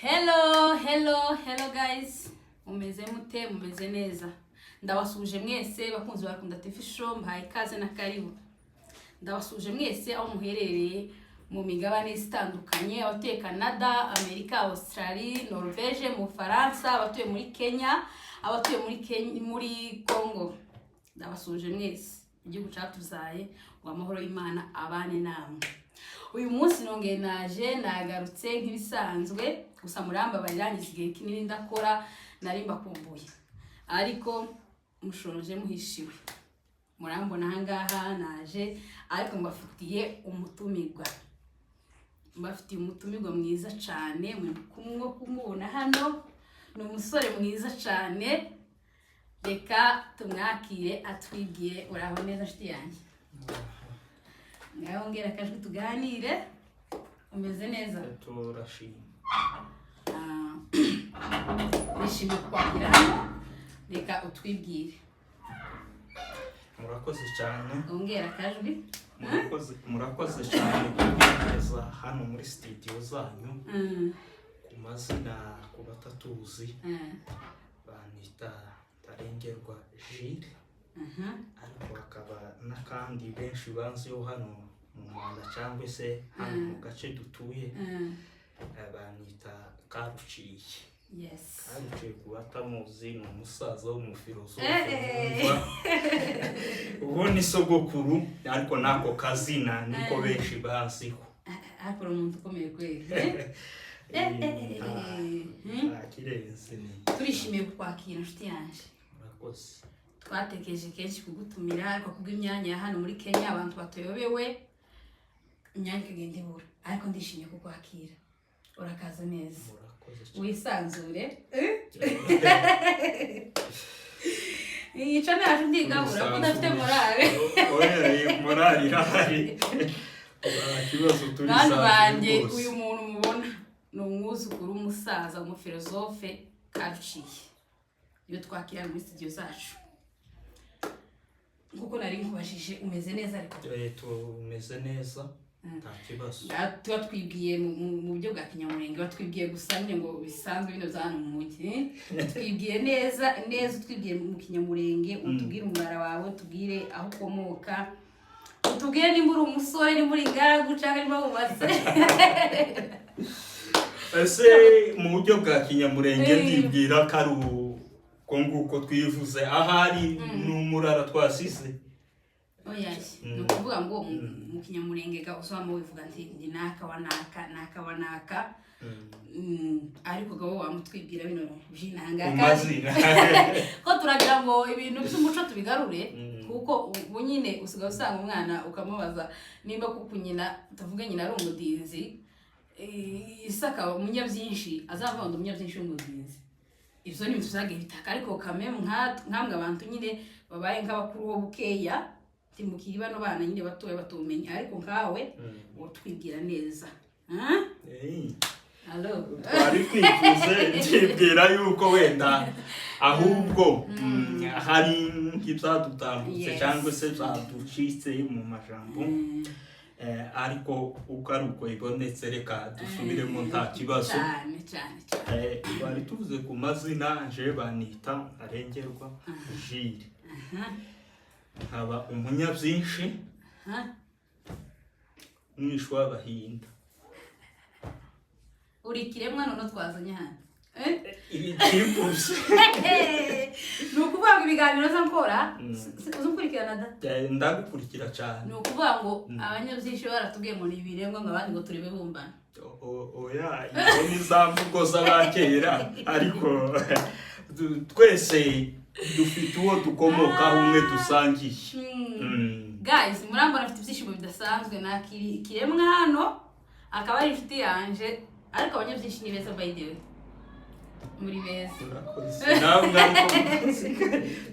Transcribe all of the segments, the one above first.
Hello, hello, hello guys, mumeze mute? Mumeze neza? Ndabasuhuje mwese bakunzi ba Kunda TV Show, mbahaye ikaze na karibu. Ndabasuhuje mwese aho muherereye mu migabane itandukanye, abatuye Canada, Amerika, Australie, Norvege, mu Faransa, abatuye muri Kenya, abatuye muri Kenya, muri Congo, ndabasuhuje mwese. Igihugu cyatuzaye ngo amahoro y'Imana abane namwe. Uyu munsi nongeye naje, nagarutse nk'ibisanzwe, gusa murambabarira, ngize igihe kinini ndakora, nari mbakumbuye, ariko mushonje muhishiwe. Murambona ahangaha naje, ariko mbafitiye umutumirwa, mbafitiye umutumirwa mwiza cyane. Muri kumwe kumubona hano, ni umusore mwiza cyane. Reka tumwakire atwibwire. Uraho neza, nshuti yanjye? Ngaho ngera akajwi tuganire. Umeze neza? Turashima. Ah, nishimiye kukwakira hano. Reka utwibwire. Murakoze cyane. Ongera akajwi. Murakoze, murakoze cyane kubwiriza hano muri studio zanyu. Ku mazina, ku batatuzi, banita Ntarengerwa Jules, ariko hakaba n'akandi benshi banziho hano mu Rwanda cyangwa se hano mu gace dutuye, banita Karuciye. Karuciye, ku batamuzi, ni umusaza w'umufilosofe. Wumva ubu ni sogokuru, ariko n'ako kazina niko benshi baziho. Ariko uri umuntu ukomeye kweli. Nta kirenze ni. Turishimiye kukwakira, inshuti yanjye. Murakoze. Twatekereje kenshi kugutumira, ariko kubw'imyanya ya hano muri Kenya, abantu batayobewe, imyanya ikagenda ibura, ariko ndishimiye kukwakira. Urakaza neza. Murakoze cyane. Wisanzure. Yica naje ndigabura ko udafite morale. Oya, morale irahari, nta kibazo. Bantu Turisanzuye banjye, rwose. uyu muntu mubona ni umwuzukuru w'umusaza umufilozofe Karuciye, iyo twakira muri studio zacu. Nkuko nari nkubajije, umeze neza ariko? Tumeze neza, nta kibazo. Tuba twibwiye mu buryo bwa kinyamurenge, batwibwiye gusa nyine ngo bisanzwe bino bya hano mu mujyi. Twibwiye neza neza, utwibwiye mu kinyamurenge, utubwire umurara wawe, utubwire aho ukomoka, utubwire nimba uri umusore, nimba uri ingaragu cyangwa nimba wubatse. Ese mu buryo bwa kinyamurenge, ndibwira ko ari uko nguko twivuze, ahari ni umurara twasize. Oya, ni ukuvuga ngo mu kinyamurenge ga usanga wivuga nti ndi naka wa naka, naka wa naka. Ariko gabo wamutwibwira bino by'inanga Mu mazina. ko turagira ngo ibintu by'umuco tubigarure, kuko ubu nyine usigaye usanga umwana ukamubaza nimba kuko nyina, tuvuge nyina ari umudinzi, ise akaba umunyabyinshi, azavuga ngo umunyabyinshi w'umudinzi. Ibyo ni ibintu byagiye bitaka, ariko kame nkamwe abantu nyine babaye nk'abakuru bo bukeya, timukiri bano bana nyine batoya batumenya, ariko nkawe wotwibwira neza. Ah? Allo? Twari twivuze, ndibwira yuko wenda ahubwo hari nk'ibyadutambutse cyangwa se byaducitse mu majambo. Ariko uko ari uko ibonetse, reka dusubiremo, nta kibazo. Cyane cyane cyane. Twari tuvuze ku mazina, nje banita Ntarengerwa Jules, nkaba umunyabyinshi, umwishu w'abahinda. Uri ikiremwa none twazanye hano. Eh? Ikivuze. Ni ukuvuga ngo ibiganiro za nkora, uzi ukurikirana da? Ndagukurikira cyane. Ni ukuvuga ngo abanyabyinshi baratubwiye ngo ni ibiremwa, ngo abandi ngo turi ibibumbano. Oya, izo ni za mvugo z'abakera, ariko twese dufite uwo dukomokaho umwe dusangiye. Guys, murambona afite ibyishimo bidasanzwe, nakiri ikiremwa hano, akaba ari inshuti yanje. Ariko abanyabyinshi ni beza, by the way, muri beza. Urakoze. Nawe ariko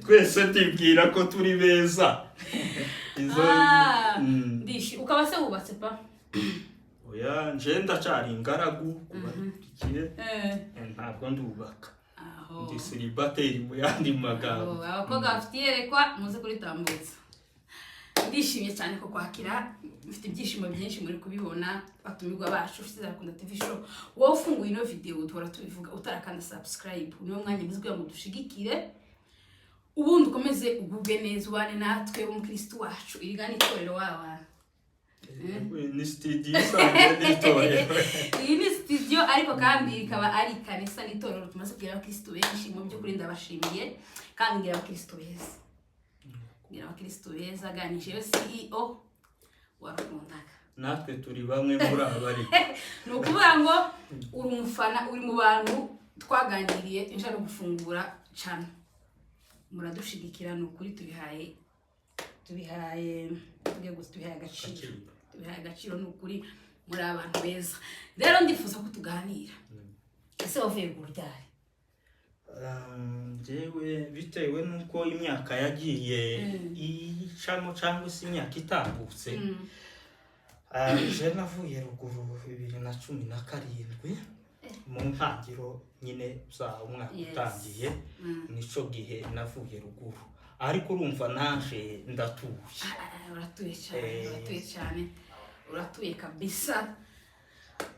twese tibwira ko turi beza, izo Ah, ndishi ukaba se wubatse pa? Oya, nje ndacyari ingaragu, ku badukurikiye. Ntabwo ndubaka. Aho. Ndi célibataire mu yandi magambo. Aho, abakobwa bafite iyerekwa muze kuritambutsa. Ndishimye cyane ko kwakira, mfite ibyishimo byinshi muri kubibona. Batumirwa bacu, ufite Zakunda TV Show, wowe ufunguye ino video, duhora tubivuga, utarakanda subscribe, niwo mwanya mwiza kugira ngo dushigikire, ubundi ukomeze ugubwe neza, ubane natwe, umukristo wacu. Irigana itorero wawa. Ni studio isanzwe n'itorero. Iyi ni studio, ariko kandi rikaba ari ikanisa n'itorero. Tumaze kugira abakristo benshi. Mu by'ukuri ndabashimiye, kandi ngira abakristo beza, ngira abakristo beza. Ganije CEO warukundaga. Natwe turi bamwe muri aba, ariko Ni ukuvuga ngo uri umufana, uri mu bantu twaganiriye ejo no gufungura cana, muradushigikira. Ni ukuri tubihaye tugiye gusa tubihaye agaciro, tubihaye agaciro. Ni ukuri muri abantu beza. Rero ndifuza ko tuganira. Ese wavuye ku ryari? Njyewe bitewe n'uko imyaka yagiye icamo cyangwa se imyaka itambutse, je navuye ruguru 2017 mu ntangiro nyine za umwaka utangiye. Nico gihe navuye ruguru, ariko urumva naje ndatuye. Ah, uratuye cyane. Uratuye cyane, uratuye kabisa.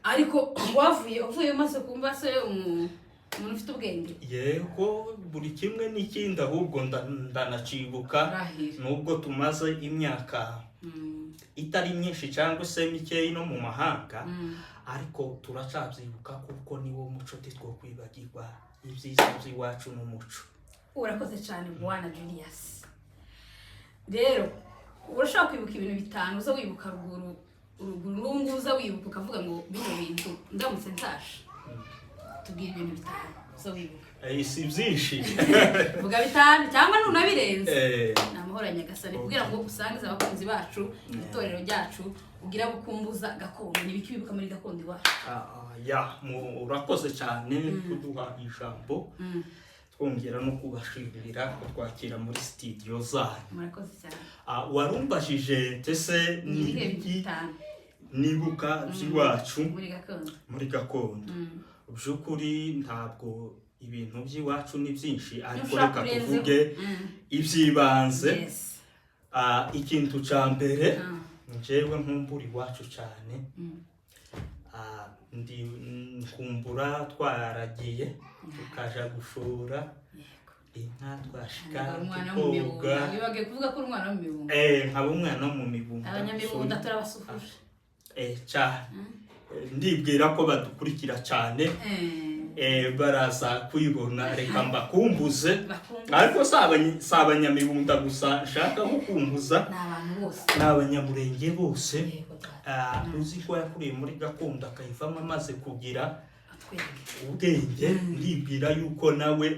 Ariko wavuye uvuye umaze kumva se umuntu ufite ubwenge? Yego, buri kimwe n'ikindi, ahubwo ndanacibuka Urahira. nubwo tumaze imyaka itari myinshi cyangwa se mikeyi no mu mahanga, ariko turacabyibuka kuko niwo muco. Titwokwibagirwa ibyiza by'iwacu n'umuco. Urakoze cyane, bwana Julius. Rero urashobora kwibuka ibintu bitanu uza wibuka ruguru, ruguru n'ubu ngubu uza wibuka ukavuga ngo bino bintu ndamutse ntashe? Tubwira ibintu bitanu uza wibuka. Si byinshi. Vuga bitanu cyangwa nunabirenze. Ni amahoro ya Nyagasani kugira ngo usangize abakunzi bacu, itorero ryacu, ugira bukumbuza gakondo. Ni ibiki wibuka muri gakondo iwacu? Ya, urakoze cyane kuduha ijambo, twongera no kubashimira kutwakira muri studio zanyu. Murakoze cyane. Warumbajije tese Ni ibihe bintu ni ibiki bitanu nibuka by'iwacu muri gakondo? Muri gakondo, by'ukuri ntabwo ibintu by'iwacu ni byinshi, ariko Ntushobora reka kurenzeho. tuvuge iby'ibanze. Ikintu cya mbere njyewe nkumbura iwacu cyane, ndi nkumbura twaragiye tukaja gushora inka, twashika Ntabwo uri umwana wo mu tukoga. Mibunda. Wibagiwe kuvuga ko uri umwana wo mu Mibunda. Nkaba umwana wo mu Mibunda. Abanyamibunda turabasuhuje. Cyane. Ndibwira ko badukurikira cyane. Baraza kwibona. Reka mbakumbuze. Bakumbuze. Ariko si abanyamibunda gusa nshaka gukumbuza. Ni abantu bose. Ni abanyamurenge bose. Yego data. Uzi ko yakuriye muri gakondo akayivamo amaze kugira Atwenge. ubwenge, ndibwira yuko nawe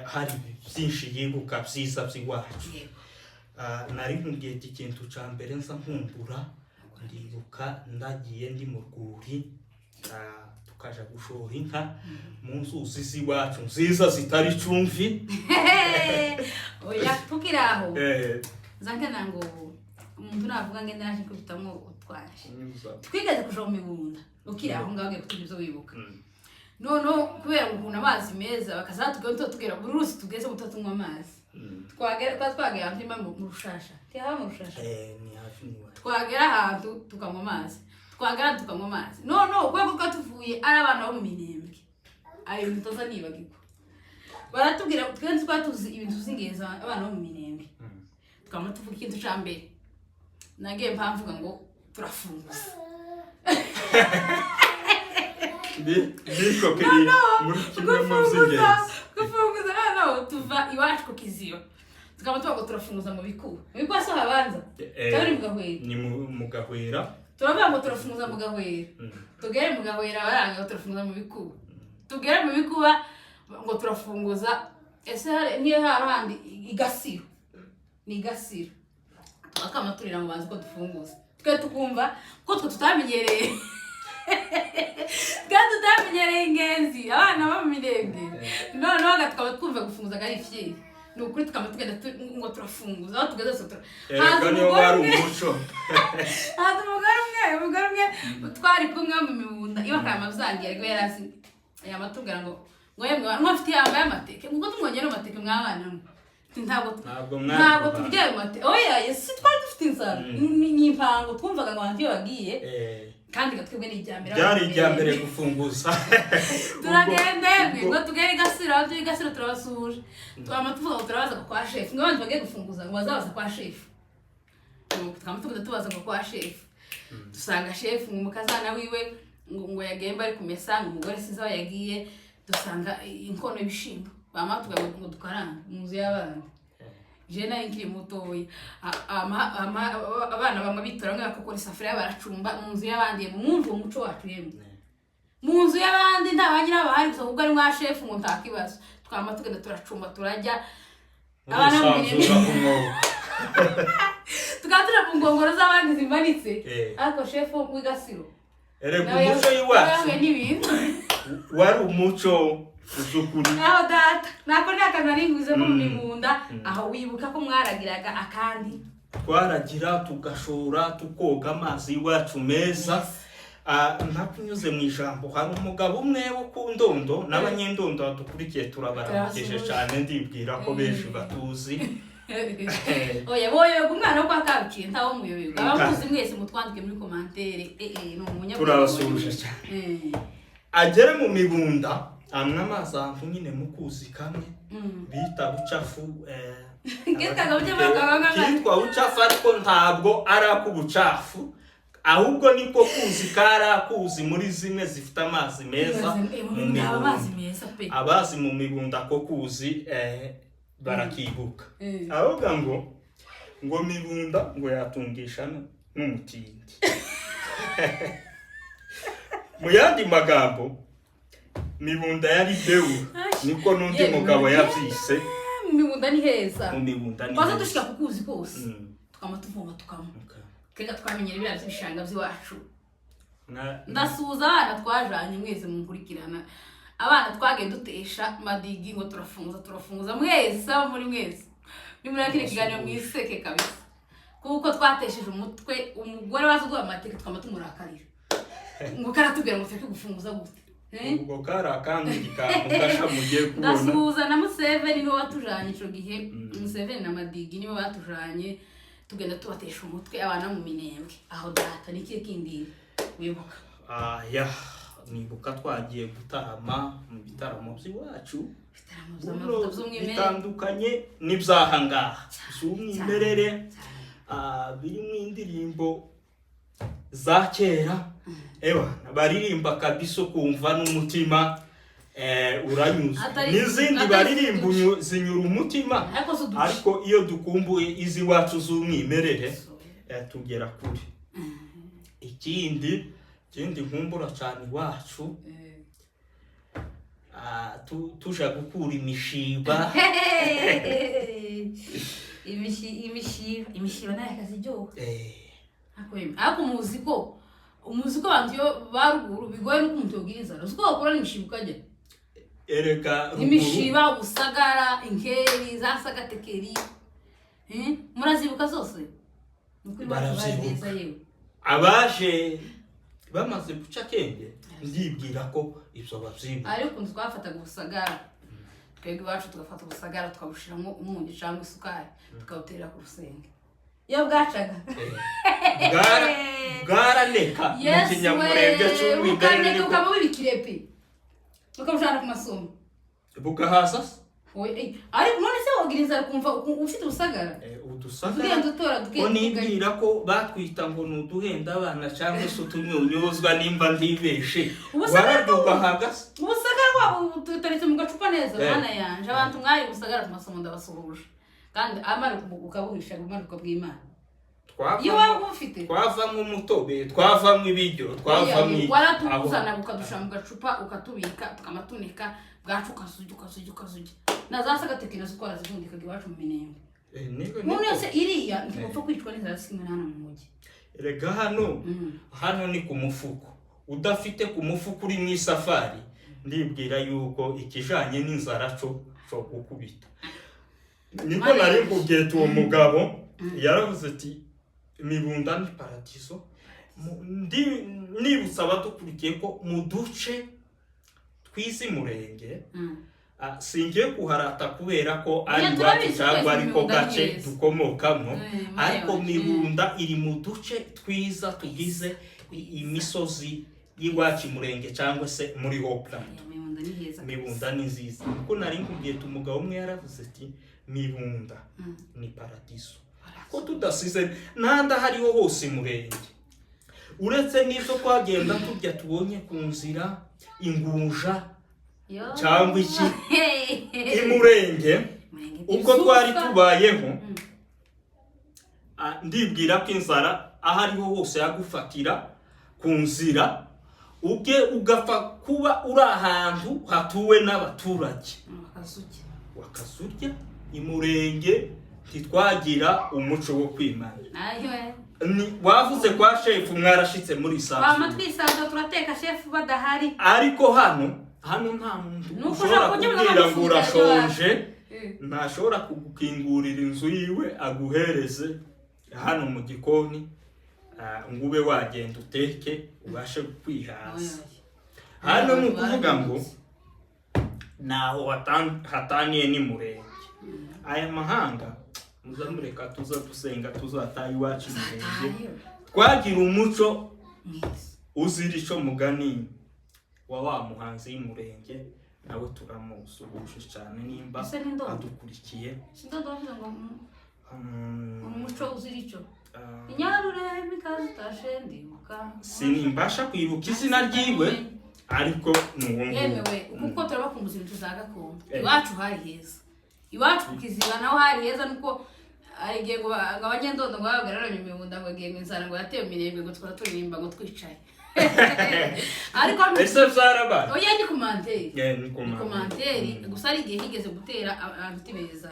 hari byinshi yibuka byiza by'iwacu. Nari nkubwiye ati ikintu cya mbere nza nkumbura, ndibuka ndagiye ndi mu rwuri, tukaja gushora inka mu nzuzi z'iwacu nziza zitari cumvi. Oya, tukiri aho, nza ngo umuntu navuga ngo naje kubitamwo utwaje. Twigeze kuja mu Mibunda, ukiri aho ngaho ugiye kutubwira ibyo wibuka. Noneho kubera ngo ukuntu amazi meza, bakaza batubwira, tugera buri ruzi tugeze muto tunywa amazi. Twagera, twagera ahantu mu Rushasha, ntihaba mu Rushasha? Ni hafi n'iwacu. Twagera ahantu tukanywa amazi, twagera ahantu tukanywa amazi. Noneho kubera ko twari tuvuye ari abana bo mu Minembwe, ayo bintu utaza nibagirwa. Baratubwira, twe twari tuzi ibintu by'ingenzi, abana bo mu Minembwe. Tukaba tuvuga ikintu cya mbere nagiye mpamvuga ngo turafunguza. Niko kiri muri kimwe mu by'ingenzi. Gufunguza, noneho tuva iwacu ku Kiziba, tukaba tuvuga ngo turafunguza mu Bikuba. Mu Bikuba so habanza cyangwa ni mu Gahwera? Ni mu Gahwera. Turavuga ngo turafunguza mu Gahwera. Tugere mu Gahwera, baranga ngo turafunguza mu Bikuba. Tugere mu Bikuba ngo turafunguza. Ese niyo handi i Gasiro? Ni i Gasiro. Twakama turira ngo bazi ko dufunguza, twe tukumva ko twe tutamenyereye, twe tutamenyereye ingenzi, abana bo mu Mirenge. Noneho tukaba twumva gufunguza ari ifyeri. Ni ukuri, tukaba tugenda ngo turafunguza aho tugeze hose haza Erega niyo umugore wari umwe. umuco. Haza umugore umwe twari kumwe mu Mibunda iwe, akaba amabyangiye, ariko yari azi yamatubwira ngo yemwe mwafite yambaye amateke, ngo tumwongere amateke mwabana mwe. Ntabwo Ntabwo mwari ntabwo guhaga. Turya ayo mate, oya, si twari dufite inzara. Ni impango twumvaga ngo abantu iyo bagiye, kandi gatwebwe ni ijyambere. Byari ijyambere gufunguza. Turagenda yemwe, ngo tugere i Gasiro. Ababyeyi i Gasiro turabasuhuje, twama tuvuga ngo turabaza ngo kwa shefu, ngo abandi bagiye gufunguza ngo bazabaza kwa shefu. Nuko twama tugenda tubaza ngo kwa shefu, dusanga shefu ngo umukazana wiwe ngo yagiye bari kumesa, ngo umugore size aho yagiye. Dusanga inkono y'ibishimbo, bama tuvuga ngo dukarange mu nzu y'abana. Je nari nkiri mutoya. Abana bamwe bitora, bamwe bakakora isafuriya, baracumba mu nzu y'abandi. Yemwe, mwumva uwo muco wacu yemwe, mu nzu y'abandi nta ba nyirabo bahari, gusa kuko ari mwa shefu ngo nta kibazo. Twama tugenda turacumba, turajya abana mu mirimo. Murisanzura ku mwobo. Tukaba turi ku ngongoro z'abandi zimanitse. Ariko shefu w'i Gasiro Erega nawe umuco w'iwacu yahuye n'ibintu. wari umuco uzukuri. Aho data, nako ni akantu nari nguze ko mu Mibunda. Aho wibuka ko mwaragiraga akandi? Twaragira, tugashora, tukoga amazi y'iwacu meza. Ntakunyuze mu ijambo, hari umugabo umwe wo ku Ndondo n'Abanyendondo badukurikiye, turabaramukije Turabasuhuje. cyane. Ndibwira ko benshi batuzi. Oya, boyoberwa umwana wo kwa Karuciye, ntawo muyoberwa. Abamuzi mwese mutwandike muri commentaire. Ni umunyabwenge. Turabasuhuje cyane. Agere mu Mibunda, amwe amazi ahantu nyine mu kuzi kamwe bita Bucafu. Kitwaga Bucafu, bakaba Kitwa Bucafu, ariko ntabwo ari ak'ubucafu, ahubwo niko kuzi kari akuzi muri zimwe zifite amazi meza mu Nta amazi Mibunda. meza pe. Abazi mu Mibunda ko kuzi barakibuka. Avuga ngo Mibunda ngo yatungisha n'umutindi. Mu yandi magambo, Mibunda yari bewu, niko n'undi Yewe, mugabo yabyise. Mu Mibunda ni heza. Mu Mibunda ni Twaza heza. dushika ku kuzi kose, tukama tuvoma, tukanywa. Kega twamenyera biriya by'ibishanga by'iwacu. Ndasuhuza abana twajanye mwese munkurikirana, abana twagiye dutesha madigi ngo turafunguza, turafunguza mwese. Abo muri mwese ni muri kino kiganiro mwiseke kabisa, kuko twatesheje umutwe umugore waza uguha amateke, tukaba tumurakarira ngo karatubwira ngo tureke gufunguza gute. Eh? Ubwo kari akandi kantu gasha mugiye kubona. Ndasuhuza na Museveni, niwe watujanye ico gihe. Museveni na Madigi niwe batujanye, tugenda tubatesha umutwe abana mu Minembwe. Aho data, ni ikihe kindi wibuka? Ya, nibuka twagiye gutarama mu bitaramo by'iwacu. Ibitaramo Buno by'amavuta by'umwimerere. Bitandukanye n'ibyahangaha by'umwimerere, Cyane. Birimo indirimbo za kera, ewa baririmba kabisa ukumva n'umutima uranyuzwe. N'izindi Atari baririmba uduce. zinyura umutima. Ariko si uduce. Ariko iyo dukumbuye iz'iwacu z'umwimerere, tugera kure. Ikindi nkumbura cyane iwacu, tuja gukura imishiba. Imishiba nayo akaziryoha. Eh, Ariko muzi ko abantu iyo ba ruguru bigoye nuko umuntu yogira inzara, uzi ko wakura n'imishiba ukajya Erega ruguru imishiba, ubusagara, inkeri za sagatekeri. Eh, murazibuka zose? Ni ukuri iwacu bari Baravyibuka. beza yewe. Abaje bamaze guca akenge, ndibwira ko ibyo babyibuka. Ariko ukuntu twafataga ubusagara twebwe iwacu, tugafata ubusagara tukabushiramo umunyu cyangwa isukari, tukabutera ku rusenge iyo bwacaga. Bwaraneka mu Yesu Kinyamurenge we, cy'umwimerere. bukaneka Niko ukaba ikirepe, ukabushana ku masomo. Bugahaza se? Oya, ariko none se wogira inzara ukumva ufite ubusagara? Udusagara Tugenda utora duke. Ko nibwira ko batwita ngo ni uduhenda abana cyangwa se utunyunyuzwa, nimba ndibeshe. Ubusagara Wararya ugahaga se? Ubusagara waba uteretse mu gacupa neza. Eh. Mana yanje, abantu mwari ubusagara ku masomo ndabasuhuje, kandi amara ukabuhisha umanuka bw'Imana iyo waba ubufite. Twavamo umutobe, twavamo ibiryo, twavamo iki. Waratuzanaga ukadushyira mu gacupa ukatubika, tukamatunika bwacu, ukazujya ukazujya ukazujya na za sagateke nazo twarazivundikaga iwacu mu Minembwe. Niba Umuntu yose iriya ntibapfa kwicwa n'inzara simwe hano mu mujyi. Erega hano hano ni ku mufuko. Udafite ku mufuko uri mu isafari, ndibwira yuko ikijanye n'inzara co gukubita. Niko Mana nari yanjye. nkubwiye ati uwo mugabo yaravuze ati Mibunda ni paradiso. Nibutsa abadukurikiye ko mu duce tw'isi Murenge Singiye kuharata kubera ko ari Oya, iwacu turabizi cyangwa twese ariko Mibunda ni gace heza. dukomokamo, ariko Mayo, Mibunda iri mu duce twiza tugize imisozi y'iwacu Murenge cyangwa se muri Hopeland. Mibunda ni heza. Mibunda ni nziza, kuko nari nkubwiye ati umugabo umwe yaravuze ati Mibunda ni paradiso, ko tudasize n'ahandi aho ariho hose Murenge, uretse n'ibyo twagenda turya tubonye ku nzira, inguja Yo. cyangwa iki. Imurenge Murenge ubwo twari izuba. tubayeho, ndibwira ko inzara aho ariho hose yagufatira ku nzira, ubwe ugapfa kuba uri ahantu hatuwe n'abaturage Bakazuki. wakazurya. Imurenge ntitwagira umuco wo kwimana. Ayiwe. Wavuze kwa shefu mwarashitse muri Twama sanzu. twisanzura, turateka shefu badahari. Ariko hano nta muntu Nuko ushobora ushaka kurya kubwira ngo bakagufungira. urashonje, ntashobora kugukingurira inzu yiwe aguhereze hano mu gikoni, ngo ube wagenda uteke ubashe kwihaza. Hano ni ukuvuga ngo naho hataniye n'Imurenge. Aya mahanga muza mureka tuza dusenga tuzataha iwacu Imurenge, twagira umuco Mwiza. uzira ico. Mugani wa muhanzi w'Imurenge, nawe turamusuhuje cyane nimba Ese ni Ndondo? adukurikiye. Sindondo bavuze ngo umuco uzira icyo. Inyarure mikaze utashe ndibuka. Simbasha kwibuka izina ryiwe, ariko ni uwo nguwo. Yemewe, kuko turabakumbuza ibintu za gakondo. Iwacu hari heza, iwacu ku Kiziba naho hari heza. Nuko hari igihe ngo abanyendondo ngo babagararanye imibunda, ngo agiye ngo inzara ngo yatewe imirembe, ngo tukaba turirimba ngo twicaye, ariko Ese byarabaye? Oya, ni commentaire. Eh, ni Ni commentaire. Commentaire gusa. Hari igihe higeze gutera abantu tibeza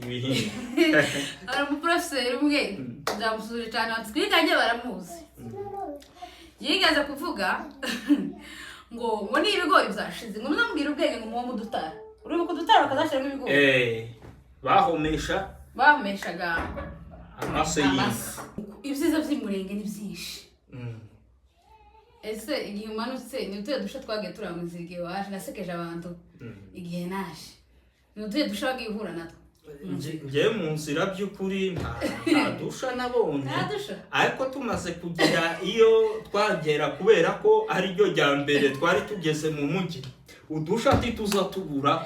Ibihingwa. Hari umuprofeseri umwe, ndamusuje cyane, abantu twiganye baramuzi, yigeze kuvuga ngo ni ibigori byashize, ngo muzamubwire ubwenge, ngo muwo mudutara, uribuka udutara bakazashyiramo ibigori? Eh, bahomesha Bahomeshaga amase y'inka. Amase. Ibyiza by'Umurenge ni byinshi. Ese igihe umanutse ni utuye dusha twagiye turangiza igihe waje nasekeje abantu? Igihe naje ni utuye dusha wagiye uhura natwo? Njyewe mu nzira by'ukuri nta dusha nabonye. Nta dusha? Ariko tumaze kugera iyo twagera, kubera ko ari ryo rya mbere twari tugeze mu mujyi, udusha ntituza tubura,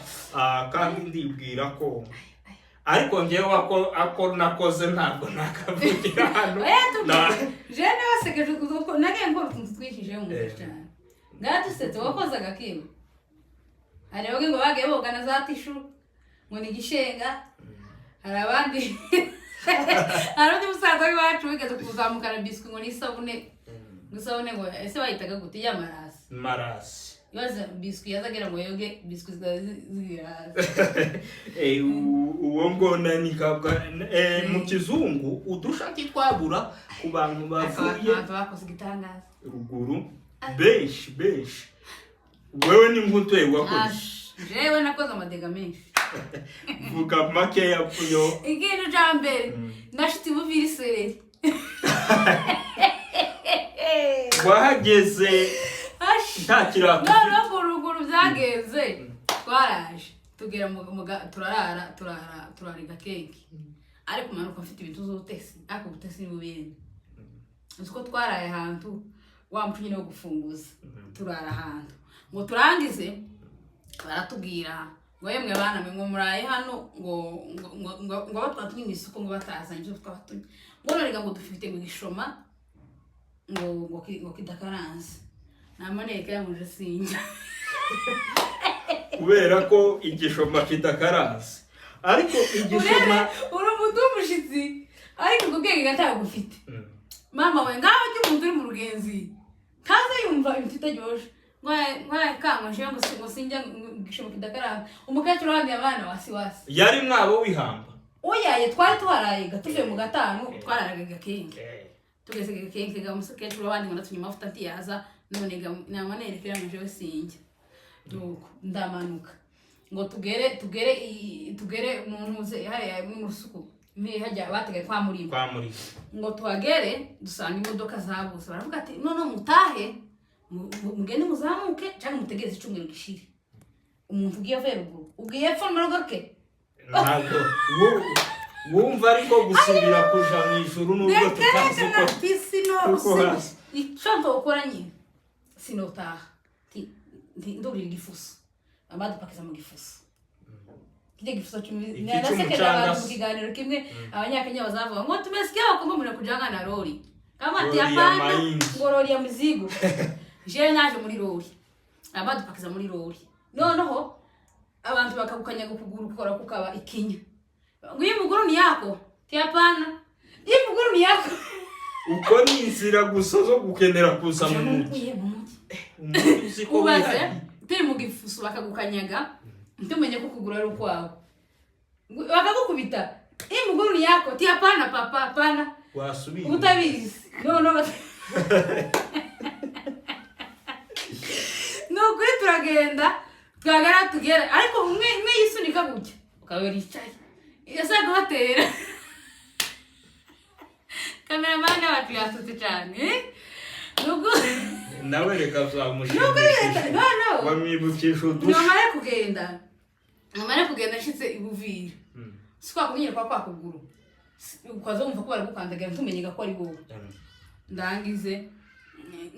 kandi ndibwira ko, ariko njyewe ako nakoze ntabwo nakavugira hano. Oya, tubwire. Jewe wasekeje utwo nagiye nkora utuntu twinshi mu mutwe cyane, ngadusetse. Wakoze agakima, hari bamwe ngo bagiye boga na za tishu, ngo ni igishenga. Hari abandi, hari undi musaza w'iwacu wigeze kuzamukana biswi, ngo ni isabune, ngo isabune, ngo ese bayitaga gute y'amarasi? Marasi. Yoza biswi, yazagira ngo yoge biswi zikaba zigira hasi. Uwo ngona ni kabwa mu kizungu. Udusha ntitwabura ku bantu bavuye Abantu bakoze igitangaza. ruguru benshi benshi. Wewe ni nk'utuye wakoze? Ash, jewe nakoze amadega menshi. Vuga makeya yo. Ikintu ca mbere, nashitse ibuvira isereri. Wahageze Ash. nta kirato? Noneho ku ruguru byagenze, twaraje tugera turarara turara Gakenke, ariko umanuka mfite ibintu z'ubutesi, ariko ubutesi ni bubindi. Uzi ko twaraye ahantu wa muco nyine wo gufunguza, turara ahantu ngo turangize, baratubwira ngo yemwe bana mwe, ngo muraye hano, ngo abo twatumye mu isoko ngo batazanye ibyo twabatumye, ngo none ngo dufite ngo igishoma ngo kidakaranze, namaneka yamuje sinjya. Kubera ko igishoma kidakaranze, ariko igishoma Urebe, uri umuntu w'umushitsi, ariko ubwo bwenge ntabwo ufite. Mama we, ngaho ujya umuntu uri mu rugenzi kaza yumva ibintu itaryoshe, nkwaye kangwa ngo ngo sinjya, ngo igishoma kidakaranze. Umukecuru wabwiye abana wasi wasi. Yari mwabo w'ihamba? Oyaye, twari tuharaye tuvuye mu gatanu, twararaga Gakenke. Tugeze Gakenke ga umukecuru wabandi ngo natumye amavuta ntiyaza, none ga namanerekera ngo jewe sinjya. Nuko ndamanuka ngo tugere mu ntuze hariya mu rusuku ni hajya bategaye kwa Murima. Kwa Murima. Ngo tuhagere dusanga imodoka zabuze, baravuga ati none mutahe, mugende muzamuke cyangwa mutegereze icyumweru gishire. Umuntu ugiye avuye ruguru, ugiye epfo n'urugaruke. Ntabwo wumva, ariko gusubira kuja mu ijuru nubwo tutazi uko uko hasi. Icyo ntokora nyine, sinotaha. Ndurira igifuso, abadupakiza mu gifuso, kijya gifuso. Iki Nasekeje c'umucanga abantu mu se. kiganiro kimwe, Abanyakenya bazavuga ngo tumesikia wakumba mnakujanga na lori kama ati Lori ya hapana, mahindi. Ngo lori ya mizigo. Jewe naje muri lori, abadupakiza muri lori, noneho abantu bakagukanyaga ukuguru kukora kukaba ikinya, ngo iyi muguru ni yako, ti hapana, iyi muguru ni yako. Uko ni inzira gusa zo gukenera kuza mu mujyi. Uye mu mujyi. Umujyi uzi ko Ubaze wihariye. Turi mu gifuso, bakagukanyaga, ntumenye ko ukuguru ari ukwawe. Bakagukubita, iyi muguru ni yako, ti hapana papa, hapana. Wasubira. Utabizi noneho ni ukuri turagenda, twagara tugera, ariko umwe umwe yisunika gutya, ukaba yicaye, yasaga batera kameramani wacu yasutse cyane, eh? Ni ukuri. Nawe reka Ni ukuri zamushimishije. No, no. Wamwibukisha udusha. Namara kugenda nshitse i Buvira, si kwa kunyera kwa kuguru, ukaza wumva ko baragukandagira, ntumenye ko ari wowe. Ndangize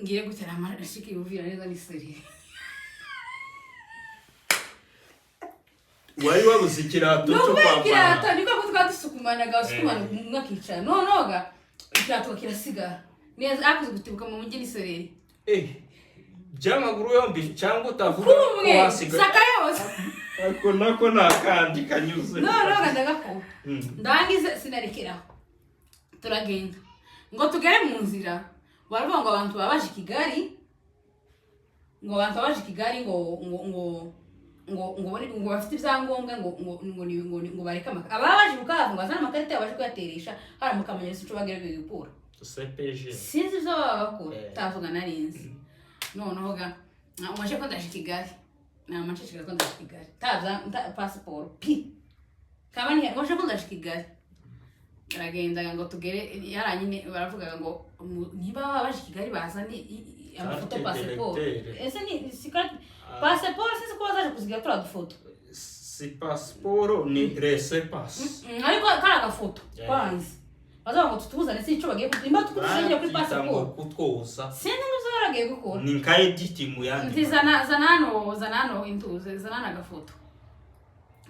ngiye gutera amashiki i Buvira neza ni seri. Wari wabuze ikirato cyo Nubwo kwambara. Ikirato niko ko twaba dusukumanaga, basukumana, umwe akicara, nonoga ikirato kirasigara neza, akuze gutibuka mu mujyi ni sereri. Eh, by'amaguru yombi cyangwa utavuga ko Kumwe wasigaye? Saka yose. Ako nako ni akandi kanyuze. Nonoga ndagakura. Ndangize sinarekeraho, turagenda ngo tugere mu nzira, baravuga ngo abantu baba baje i Kigali, ngo abantu baba baje i Kigali ngo bafite ibyangombwa, ngo bareke ababa baje Bukavu, ngo bazane amakarita yabo baje kuyateresha hari mu Kamanyola, ico bagerageje gukura. CPG. Sinzi ibyo baba bakora. Tavuga narinzi noneho ga umaje ko ndaje i Kigali, namaceceka ko ndaje i Kigali ta pasiporo pi kaba ni umaje ko ndaje i Kigali. Baragendaga ngo tugere yara nyine, baravugaga ngo niba baba baje i Kigali bazane amafoto, Carte pasiporo. d'électeur. Ese ni si carte pasiporo, sinzi ko bazaje kuzigira turiya dufoto. Si pasiporo, ni laissez-passer. Ariko kari agafoto kwanza bazavuga ngo tutuzane, si icyo bagiye nimba tukuzanye kuri Babyita ngo pasiporo. kutwoza. Sinzi ngo ibyo baragiye gukora. Ni nka editi mu yandi. Nti zana, zana hano, zana hano intuze, zana hano agafoto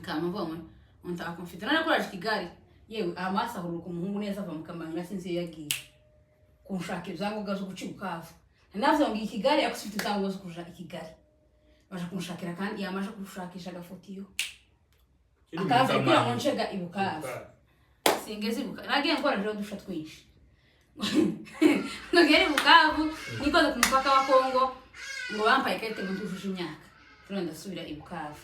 kama mvuga ngo ntako mfite none kuraje Kigali. Yewe, amaso ahuruka umuhungu neza ava mu Kamanyola, sinzi iyo yagiye kunshaka ibyangombwa zo guca i Bukavu. Navuze ngo i Kigali, ariko sifite ibyangombwa zo kuja i Kigali, baje kunshakira kandi yamaje kunshakisha agafoto iyo Kiri mu akaza kugira ngo Kamanyola. ncega i Bukavu. Singeze i Bukavu, nagiye nkora rero dusha twinshi, ngagera i Bukavu nikoze ku mupaka wa Kongo, ngo bampaye ikarita ngo ntujuje imyaka. Turenda ndasubira i Bukavu,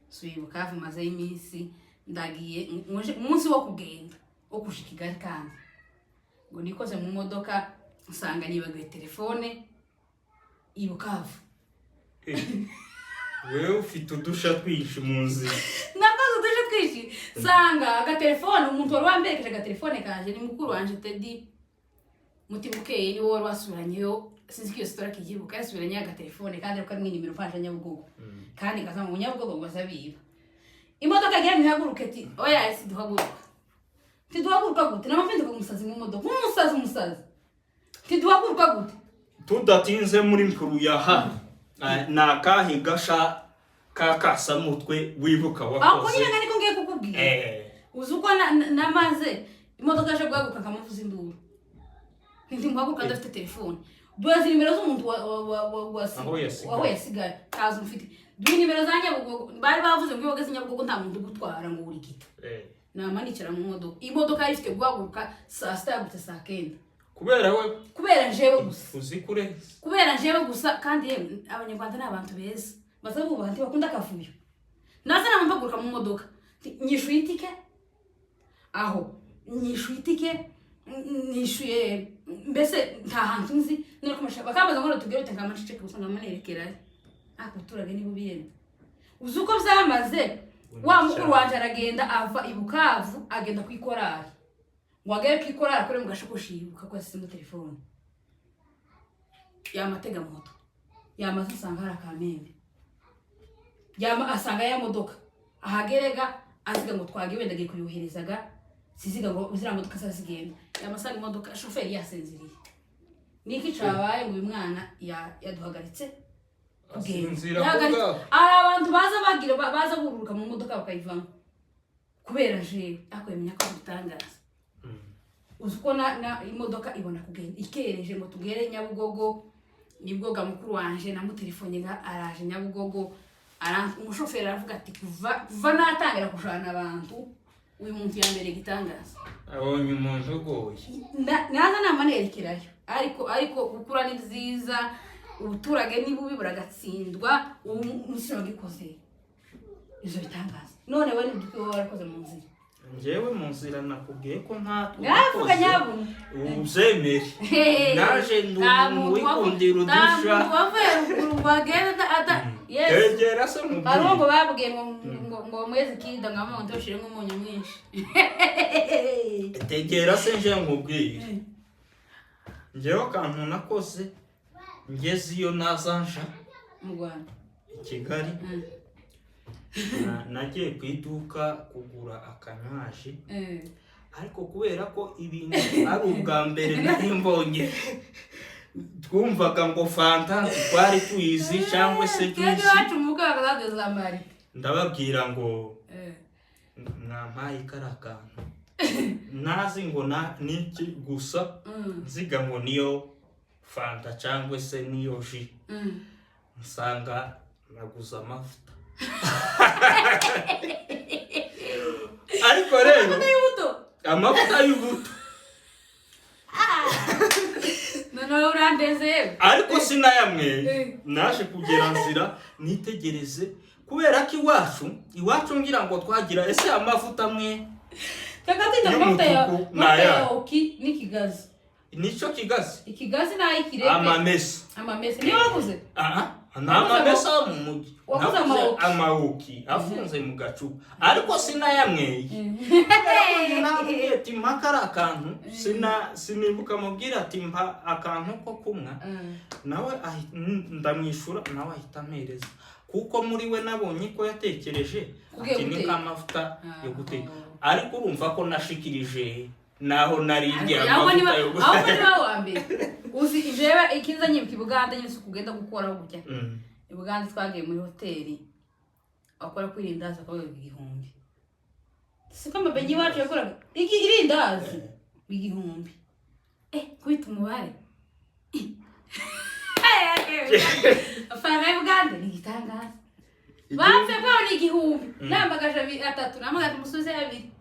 subiye i Bukavu mazeyo iminsi, ndagiye umunsi wo kugenda wo kuja i Kigali, kandi ngo nikoze mu modoka, nsanga nibagiwe telefone i Bukavu. Eh, wewe ufite udusha twinshi mu nzira. Nakoze udusha twinshi, nsanga agatelefone, umuntu wari wamberekeje agatelefone kanje ni mukuru wanje Teddy Mutima Ukeye, niwe wari wasubiranyeyo, sinzi ko iyo sitora akiyibuka, yasubiranyeyo agatelefone kandi ariko karimwo inimero mfasha Nyabugogo, kandi kaza mu Nyabugogo ngo azabiba imodoka agira ngo ihaguruke, ati oya, ese duhaguruka? Ntiduhaguruka gute? Namapinduka umusazi mu modoka, umusazi, umusazi, ntiduhaguruka gute? Tudatinze muri nkuru ya hano, ni akahe gasha ka kasamutwe wibuka Aho wakoze? nyine niko ngiye kukubwira. Uzi uko namaze imodoka yaje guhaguruka, nkamuvuza induru, ntimuhaguruka adafite telefone, duhaze nimero z'umuntu Aho yasigaye. Aho yasigaye ntazo mfite, duha nimero za Nyabugogo, bari bavuze ngo iyo wageze Nyabugogo nta muntu ugutwara, ngo urigita. Namanikira mu modoka, imodoka yari ifite guhaguruka saa 6, yahagurutse saa 9. Kubera we? Kubera jewe gusa. Uzi kure. Kubera jewe gusa. Kandi yewe, Abanyarwanda ni abantu beza, baza bubaha, ntibakunda akavuyo. Naza namampaguruka mu modoka, nyishuye itike, aho nyishuye itike, nishuye mbese nta hantu nzi nari kumasha, bakambaza ngo tugere ute, ngama nceceke gusa, ngama nerekerayo. Ariko abaturage nibo biyenda. Uzi uko byamaze? Wa mukuru wanje aragenda, ava i Bukavu agenda ku ikorari, ngo agere ku ikorari akore mu gashakoshi, yibuka ko yasizemo telefone, yamatega moto, yamaze asanga hari akamembe. Yama asanga ya modoka ahagerega aziga ngo twagiye wenda agiye kuyuhirizaga, siziga ngo ziriya modoka zazigenda. Yama asanga imodoka shoferi yasinziriye. Niki cabaye ngo uyu mwana yaduhagaritse kugenda? Asinzira Yahagaritse. kubwaho. Hari abantu baza bagira baza bururuka mu modoka bakayivamo kubera jewe, ariko yamenya ko bitangaza. Uzi ko na imodoka ibona kugenda ikereje ngo tugere Nyabugogo, nibwo ga mukuru wanje namutelefone ga araje Nyabugogo. Umushoferi aravuga ati kuva natangira kushana abantu, uyu muntu yambereye igitangaza. Abonye umuntu ugoye. Naza nama nerekerayo, ariko gukura ni byiza, ubuturage ni bubi buragatsindwa. Ubu umusore wagikoze ivyo bitangaza, none we nibyo wowe warakoze mu nzira? Njyewe mu nzira nakubwiye ko ntatwo Ngavuga nyabuna. Ubyemere, naje ndi Nta umuntu muntu wikundira nta udusha. muntu wavuye ruguru ngo agende ata Yesu. Tegera se Hari uwo ngo nkubwire. babwiye ngo mwezi kida ngo amuhe ngo umunyu mwinshi. Tegera se nje nkubwire. Njyewe akantu nakoze ngeze iyo naza nja mu Rwanda i Kigali, nagiye ku iduka kugura akanywaji, ariko kubera ko ibintu ari ubwa mbere nari mbonye, twumvaga ngo Fanta twari tuyizi cyangwa se Twebwe juice. Iwacu mu bwoko za marite. Ndababwira ngo mwampaye kariya kantu, ntazi ngo na niki gusa, nziga ngo niyo Fanta cyangwa se niyo jus, nsanga naguze amavuta. Ariko rero Amavuta y'ubuto. Amavuta y'ubuto. Noneho urandeze yewe. Ariko sinayamweye. Naje kugera nzira nitegereze, kubera ko iwacu ngira ngo twagira ese amavuta amwe Twebwe twita amavuta ya y'umutuku amavuta ya n'aya. oki n'ikigazi. Nicyo kigazi. Ikigazi n'ay'ikirebe. Amamesa. Amamesa niyo waguze? Aha ni amamesa yo mu mujyi. Waguze Naguze amawoki. Amawoki afunze mu gacupa, ariko sinayamweye. Namubwiye ati mpa kariya kantu, sinibuka mubwira ati mpa akantu ko kunywa, nawe ndamwishura, nawe ahita ampereza, kuko muri we nabonye ko yatekereje Ugiye ati ni guteka. nk'amavuta yo guteka. Ariko urumva ko nashikirije naho nari ngiye Ahubwo niba amavuta yo ahubwo guteka. Niba wa mbere uzi jewe ikinza nyibuka i Buganda nyine, si ukugenda gukoraho gutya. I Buganda twagiye muri hoteli, wakora ku irindazi akavuga 1000. Siko amabenyi iwacu yakoraga iki irindazi 1000, kubita umubare amafaranga y'u Buganda ni igitangaza. Bapfe bwaho ni 1000, namagaje abiri atatu, namagaje umusozi abiri,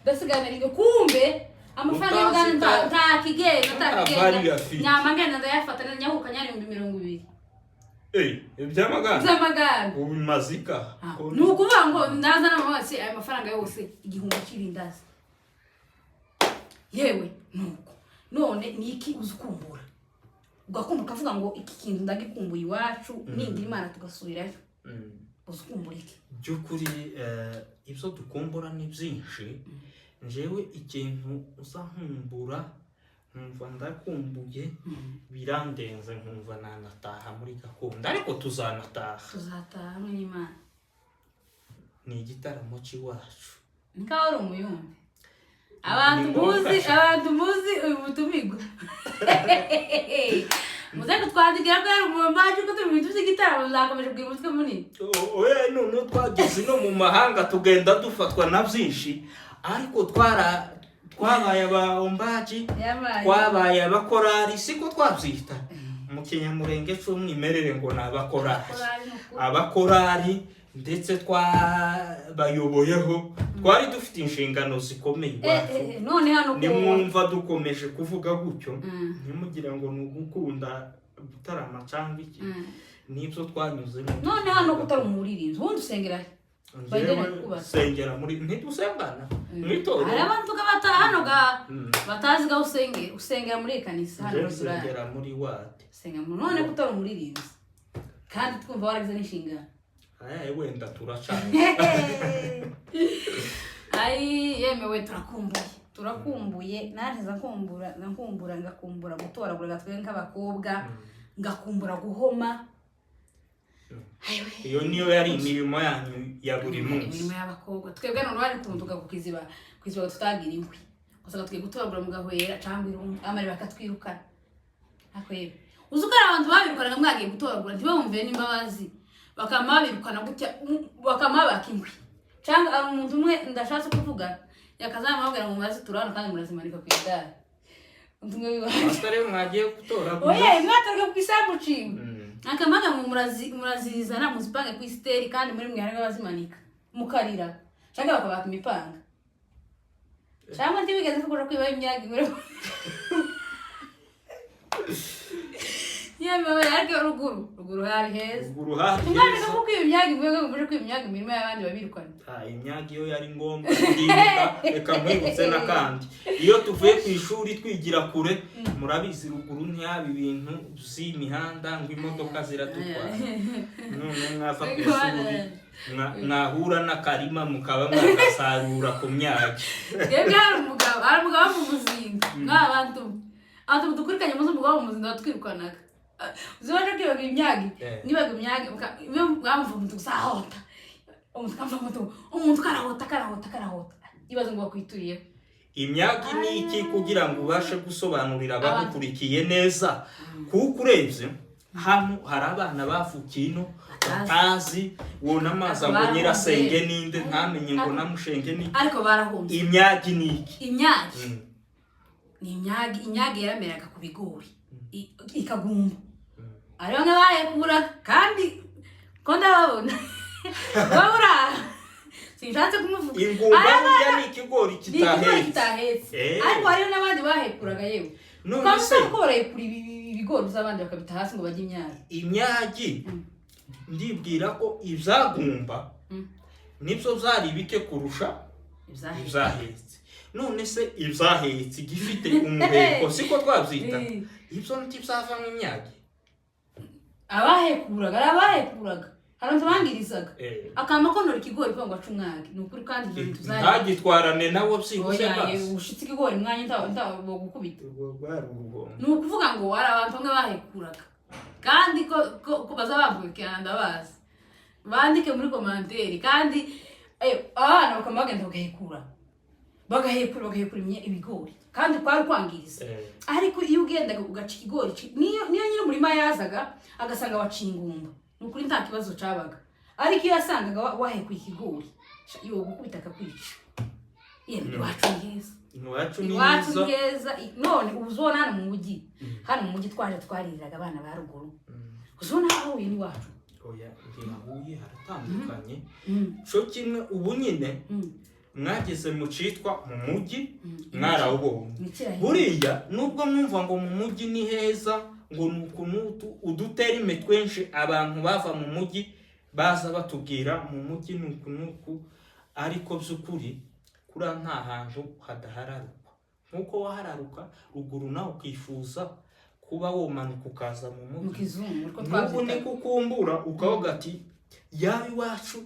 ndasigana rimwe. Kumbe amafaranga y'u Buganda nta kigenda, nta Nta kigenda. value afite. Nyama ngenda ndayafata, nyahuka nyari 20,000. Iby'amagana. By'amagana. Ubu mazika. Ni ukuvuga ngo ndaza n'amabasi ayo mafaranga yose 1000 cy'irindazi yewe. Nuko none ni iki uzi ukumbura, ugakumva ukavuga ngo iki kintu ndagikumbuye iwacu, ningira Imana tugasubirayo? Uzi ukumbura iki? By'ukuri ibyo dukumbura ni byinshi. Njyewe ikintu uza nkumbura nkumva ndakumbuye birandenze, nkumva nanataha muri gakondo, ariko tuzanataha. Tuzataha hamwe n'Imana. Ni igitaramo cy'iwacu. Nikaho wari umuyumbi abantu Ni ngombwa muzi cyane. Abantu muzi uyu mutumirwa, muze kutwandikira ko yari umumbaji, ko turi mu bintu by'igitaramo zakomeje kugira umutwe munini. Oya, noneho twageze no mu mahanga tugenda dufatwa na byinshi, ariko twabaye abahombaji. Yabaye. Twabaye abakorari, siko twabyita mu Kinyamurenge cy'umwimerere ngo ni abakorari. Abakorari ni ukuri. Abakorari, ndetse twabayoboyeho, twari dufite inshingano zikomeye iwacu. None hano ko Nimwumva dukomeje kuvuga gutyo, ntimugire ngo ni ugukunda gutarama cyangwa iki, nibyo twanyuzemo. None hano ko utari umuririmbyi, ubundi usengera he? Njyewe Bagera kubaza. nsengera muri, ntidusengana mu itorero. Hari abantu ga bata hano ga batazi ga usengera muri iyi kanisa hano Njyewe muri Buraya. nsengera muri wate. Usenga muri, none ko utari umuririmbyi kandi twumva waragize n'inshingano? Aya wenda turacana. Ayi yemewe, turakumbuye, turakumbuye. Naje nza nkumbura, nkumbura, ngakumbura gutoragura gatwe nk'abakobwa, ngakumbura guhoma. Ayiwe. Iyo niyo yari imirimo yanyu ya buri munsi. Imirimo y'abakobwa twebwe none bari kuntuka ku kiziba, ku kiziba tutagira inkwi, usanga tugiye gutoragura mu gahwera cyangwa irungu, amari bakatwirukana. Ariko yewe, uzi ko hari abantu babirukanaga mwagiye gutoragura ntibabumve n'imbabazi, bakama babirukana gutya, bakama babaka inkwi. Cyangwa hari umuntu umwe ndashatse kuvuga yakazamubabwira ngo murazitura hano kandi murazimanika ku igare. Umuntu umwe w'iwacu. Abasore mwagiye gutoragura? Oya, mwatoraga ku isambu ciwe. Akamaga ngo murazizana muzipange ku isiteri, kandi muri mwe harimo abazimanika mukarira cyangwa bakabaka imipanga. Cyangwa ntibigeze kugura kwiba imyaka ingure yemewe. Ariko ruguru hari heza. Ruguru hari umwana heza. ko kwiba imyaka ingure, ngo muje kwiba imyaka imirima y'abandi babirukana. Ah, imyaka iyo yari ngombwa ndibuka. Reka nkwibutse n'akandi: iyo tuvuye ku ishuri twigira kure, murabizi ruguru ntihaba ibintu by'imihanda ngo imodoka ziradutwara. None mwava ku ishuri, mwahura n'akarima mukaba mwagasarura ku myagi. Twebwe hari umugabo wo mu muzinga. Mwa bantu, abantu mudukurikanye muzi umugabo wo mu muzinga watwirukanaga. Uzi waje kwibaga imyagi? Nibaga imyagi iyo mwamva umuntu gusa ahota, umuntu akamva umuntu karahota karahota karahota, ibaze ngo bakwituriyeho. Imyagi ni iki, kugira ngo ubashe gusobanurira abagukurikiye neza? Kuko urebye hano hari abana bavukiye ino batazi wona amazi ngo Barahunze. nyirasenge ninde, ntamenye ngo namushenge ni. Ariko barahunze. Imyagi ni iki? Imyagi ni imyagi. Imyagi yarameraga ku bigori, ikagumba. Hariho nk'abayekuraga kandi ko ndababona babura, sinshatse kumuvuga. Ingumba Hari burya ni ikigori ni ikigori kitahetse. Kitahetse. Ariko hariho n'abandi bahekuraga yewe. None ukaba se usanga ko barahekura ibigori by'abandi bakabita hasi ngo bajye imyagi. Imyagi, ndibwira ko ibyagumba nibyo byari bike kurusha Ibyahetse. Ibyahetse. None se ibyahetse igifite umuheko, siko twabyita? Ibyo ntibyavamo imyagi? Abahekuraga, hari abahekuraga, hari abantu bangirizaga akama konora ikigori kugira ngo ace umwagi. Ni ukuri kandi ibyo bintu byari Ntagitwarane nawo byihuse. Oya, Basi. ushitse ikigori mwanya nta bogukubita. Urwo rwari urubondo. Ni ukuvuga ngo hari abantu bamwe bahekuraga kandi ko baza bakurikirana, ndabazi, bandike muri commentaire. Kandi abana bakaba bagenda bagahekura, bagahekura, bagahekura ibigori, kandi kwari kwangiriza. Ariko iyo ugendaga ugaca ikigori, niyo nyiri umurima yazaga agasanga waciye ingumba, ni ukuri nta kibazo cabaga. Ariko iyo yasangaga wahekuye ikigori, yo gukubita akakwica. Yemwe, iwacu ni heza. Iwacu ni Iwacu heza. ni heza. None ubu uzobona hano mu mujyi, hano mu mujyi twaje twaririraga abana ba ruguru. Uzobona aho huye n'iwacu? Oya, ntihahuye, haratandukanye. Co kimwe ubu nyine mwageze mu citwa mu mujyi, mwarawubonye. Ni kirahiro. Buriya nubwo mwumva ngo mu mujyi ni heza, ngo ni uku n'utu, uduterime twinshi abantu bava mu mujyi baza batubwira mu mujyi ni uku n'uku, ariko by'ukuri kuriya nta hantu hadahararukwa. Nk'uko wahararuka ruguru, nawe ukifuza kuba womanuka ukaza mu Mu mujyi. kizungu uko N'ubu twabyitaga. niko ukumbura ukavuga ati yaba iwacu.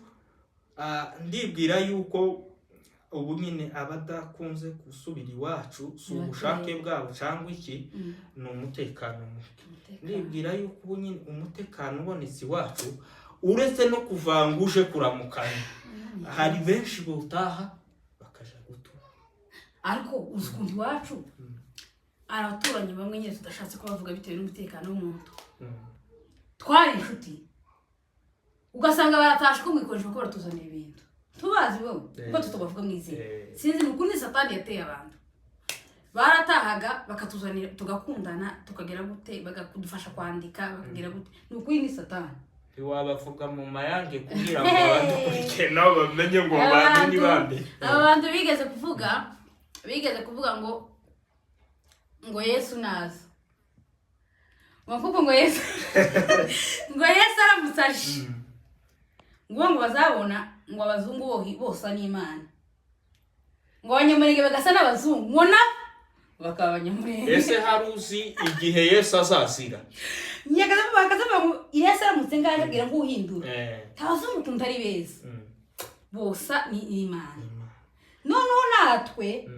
Ndibwira yuko ubu nyine abadakunze gusubira iwacu si ubushake bwabo cyangwa iki, ni umutekano muke. Umutekano. Ndibwira yuko ubu nyine umutekano ubonetse iwacu, uretse no kuvanga uje kuramukanya, hari benshi bawutaha bakaja gutura. Ariko uzi ukuntu iwacu hari abaturanyi bamwe nyine tudashatse kubavuga bitewe n'umutekano w'umuntu. Twari inshuti, ugasanga baratashe ko mwikoresha ko baratuzanira ibintu tubazi wowe kuko tutabavuga mu izina. Sinzi, ni ukuri ni satani yateye abantu. Baratahaga bakatuzanira, tugakundana, tukagera gute, bakadufasha kwandika, bakagera gute. Ni ukuri ni satani. Ntiwabavuga mu mayange kugira ngo abadukurikiye nabo bamenye ngo bantu ni bande? Aba bantu bigeze kuvuga ngo Yesu naza, ngo kuko ngo Yesu aramutse aje, ngo bazabona ngo abazungu bosa n'Imana, ngo Abanyamurenge bagasa n'abazungu, ngo na bakaba Abanyamurenge. Ese hari uzi igihe Yesu azazira? Bakazavuga ngo Yesu aramutse ngaje abwira ngo uhindura abazungu ukuntu ari beza, bosa ni Imana. Noneho natwe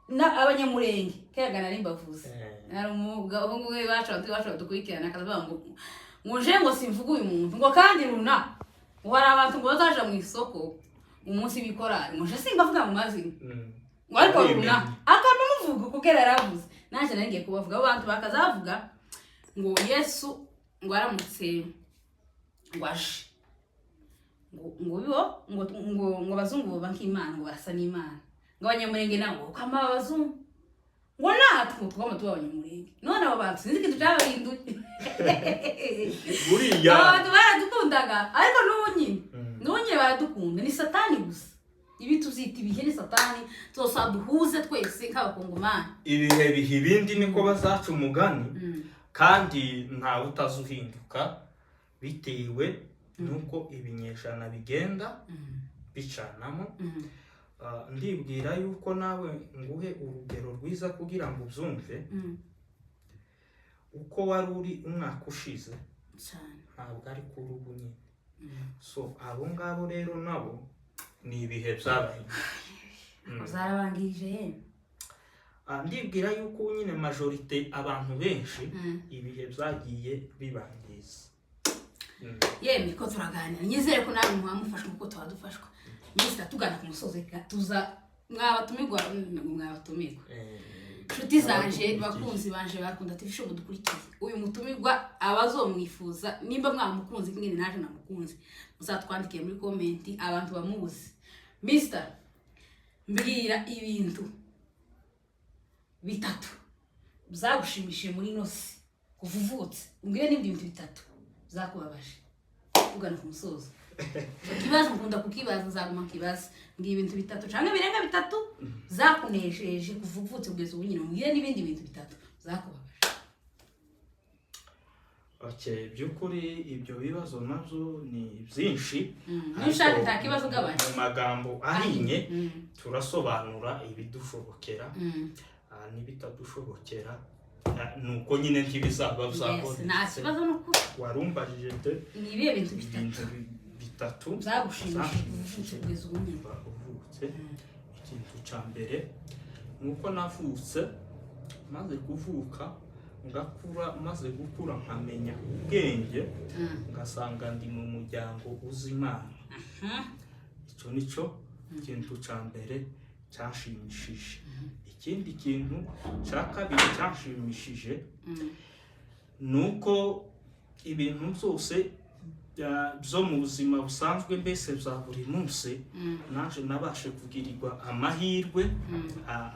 na Abanyamurenge kera nari mbavuze. Hari umugabo iwacu, abantu iwacu badukurikirana, akavuga ngo Ngo nje ngo simvuga uyu muntu, ngo kandi runa ngo hari abantu ngo bazaja mu isoko umunsi w'ikorari, ngo nje simbavuga mu mazina, ngo ariko runa akaba amuvuga kuko yaravuze, nanjye nari ngiye kubavuga. Abo bantu bakazavuga ngo Yesu ngo aramutse ngo aje ngo bibo ngo abazungu boba nk'Imana, ngo barasa n'Imana, ngo Abanyamurenge nabo kama abazungu, ngo natwe twama tuba Abanyamurenge. None abo bantu sinzi ikintu cyabahinduye. Buriya Aba bantu baradukundaga, ariko n'ubu nyine, n'ubu nyine baradukunda. Ni Satani gusa. Ibi tuzita ibihe, ni Satani. Tuzosa duhuze twese nk'Abakongomani. Ibihe biha ibindi, niko bazaca umugani, kandi ntawe utazuhinduka bitewe n'uko ibinyejana bigenda bicanamo. Ndibwira yuko nawe nguhe urugero rwiza kugira ngo ubyumve. Uko wari uri umwaka ushize cyane ntabwo ari kuri ubu nyine. So abo ngabo rero nabo ni ibihe byabahinduye. Zarabangije yemwe. Ndibwira yuko nyine majorité, abantu benshi, ibihe byagiye bibangiza. Yemwe, ko turaganira, nyizere ko nawe muba mufashwa kuko tuba dufashwa. Minisita, tugana ku musozi, reka tuza mwabatumirwa, inshuti zanje, abadukurikiye. Bakunzi banje bakunda TV Show, mudukurikiye, uyu mutumirwa abazomwifuza, nimba mwamukunze nyine naje namukunze, muzatwandikire muri comment abantu bamuzi. Mister, mbwira ibintu bitatu byagushimishije muri ino si kuva uvutse, umbwire n'ibindi bintu bitatu byakubabaje. Tugana ku musozo. Ikibazo nkunda kukibaza, nzaguma nkibaza. Mbwira ibintu bitatu cyangwa birenga bitatu zakunejeje kuva uvutse kugeza ubu nyine, umbwire n'ibindi bintu bitatu zakubabaje. Okay, by'ukuri ibyo bibazo nabyo ni byinshi. Niba ushaka nta kibazo, ugabanya. Mu magambo ahinnye, turasobanura ibidushobokera, n'ibitadushobokera. Nuko nyine ntibizaba Yes, nta byabonetse. kibazo, ni ukuri. Warumbajije te Ni ibihe bintu bitatu ibintu bitatu byagushimishije kuva uvutse kugeza ubu nyine? Kuva uvutse, ikintu cya mbere ni uko navutse, maze kuvuka ngakura, maze gukura nkamenya ubwenge, ngasanga ndi mu muryango uzi Imana. Icyo ni cyo kintu cya mbere cyanshimishije. Ikindi kintu cya kabiri cyanshimishije ni uko ibintu byose byo mu buzima busanzwe, mbese bya buri munsi, naje nabashe kugirirwa amahirwe,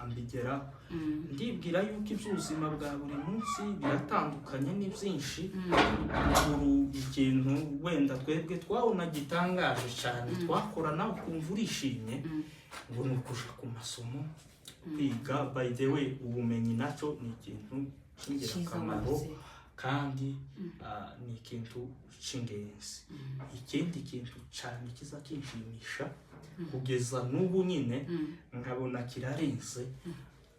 ambigeraho. Ndibwira yuko iby'ubuzima bwa buri munsi biratandukanye, ni byinshi. Uru ikintu wenda twebwe twabona gitangaje cyane, twakora nawe ukumva urishimye, ngo ni ukuja ku masomo kwiga. By the way, ubumenyi nacyo ni ikintu cy'ingirakamaro Cyiza. kandi ni ikintu cy'ingenzi. Ikindi kintu cyane kiza kinshimisha kugeza n'ubu nyine, nkabona kirarenze,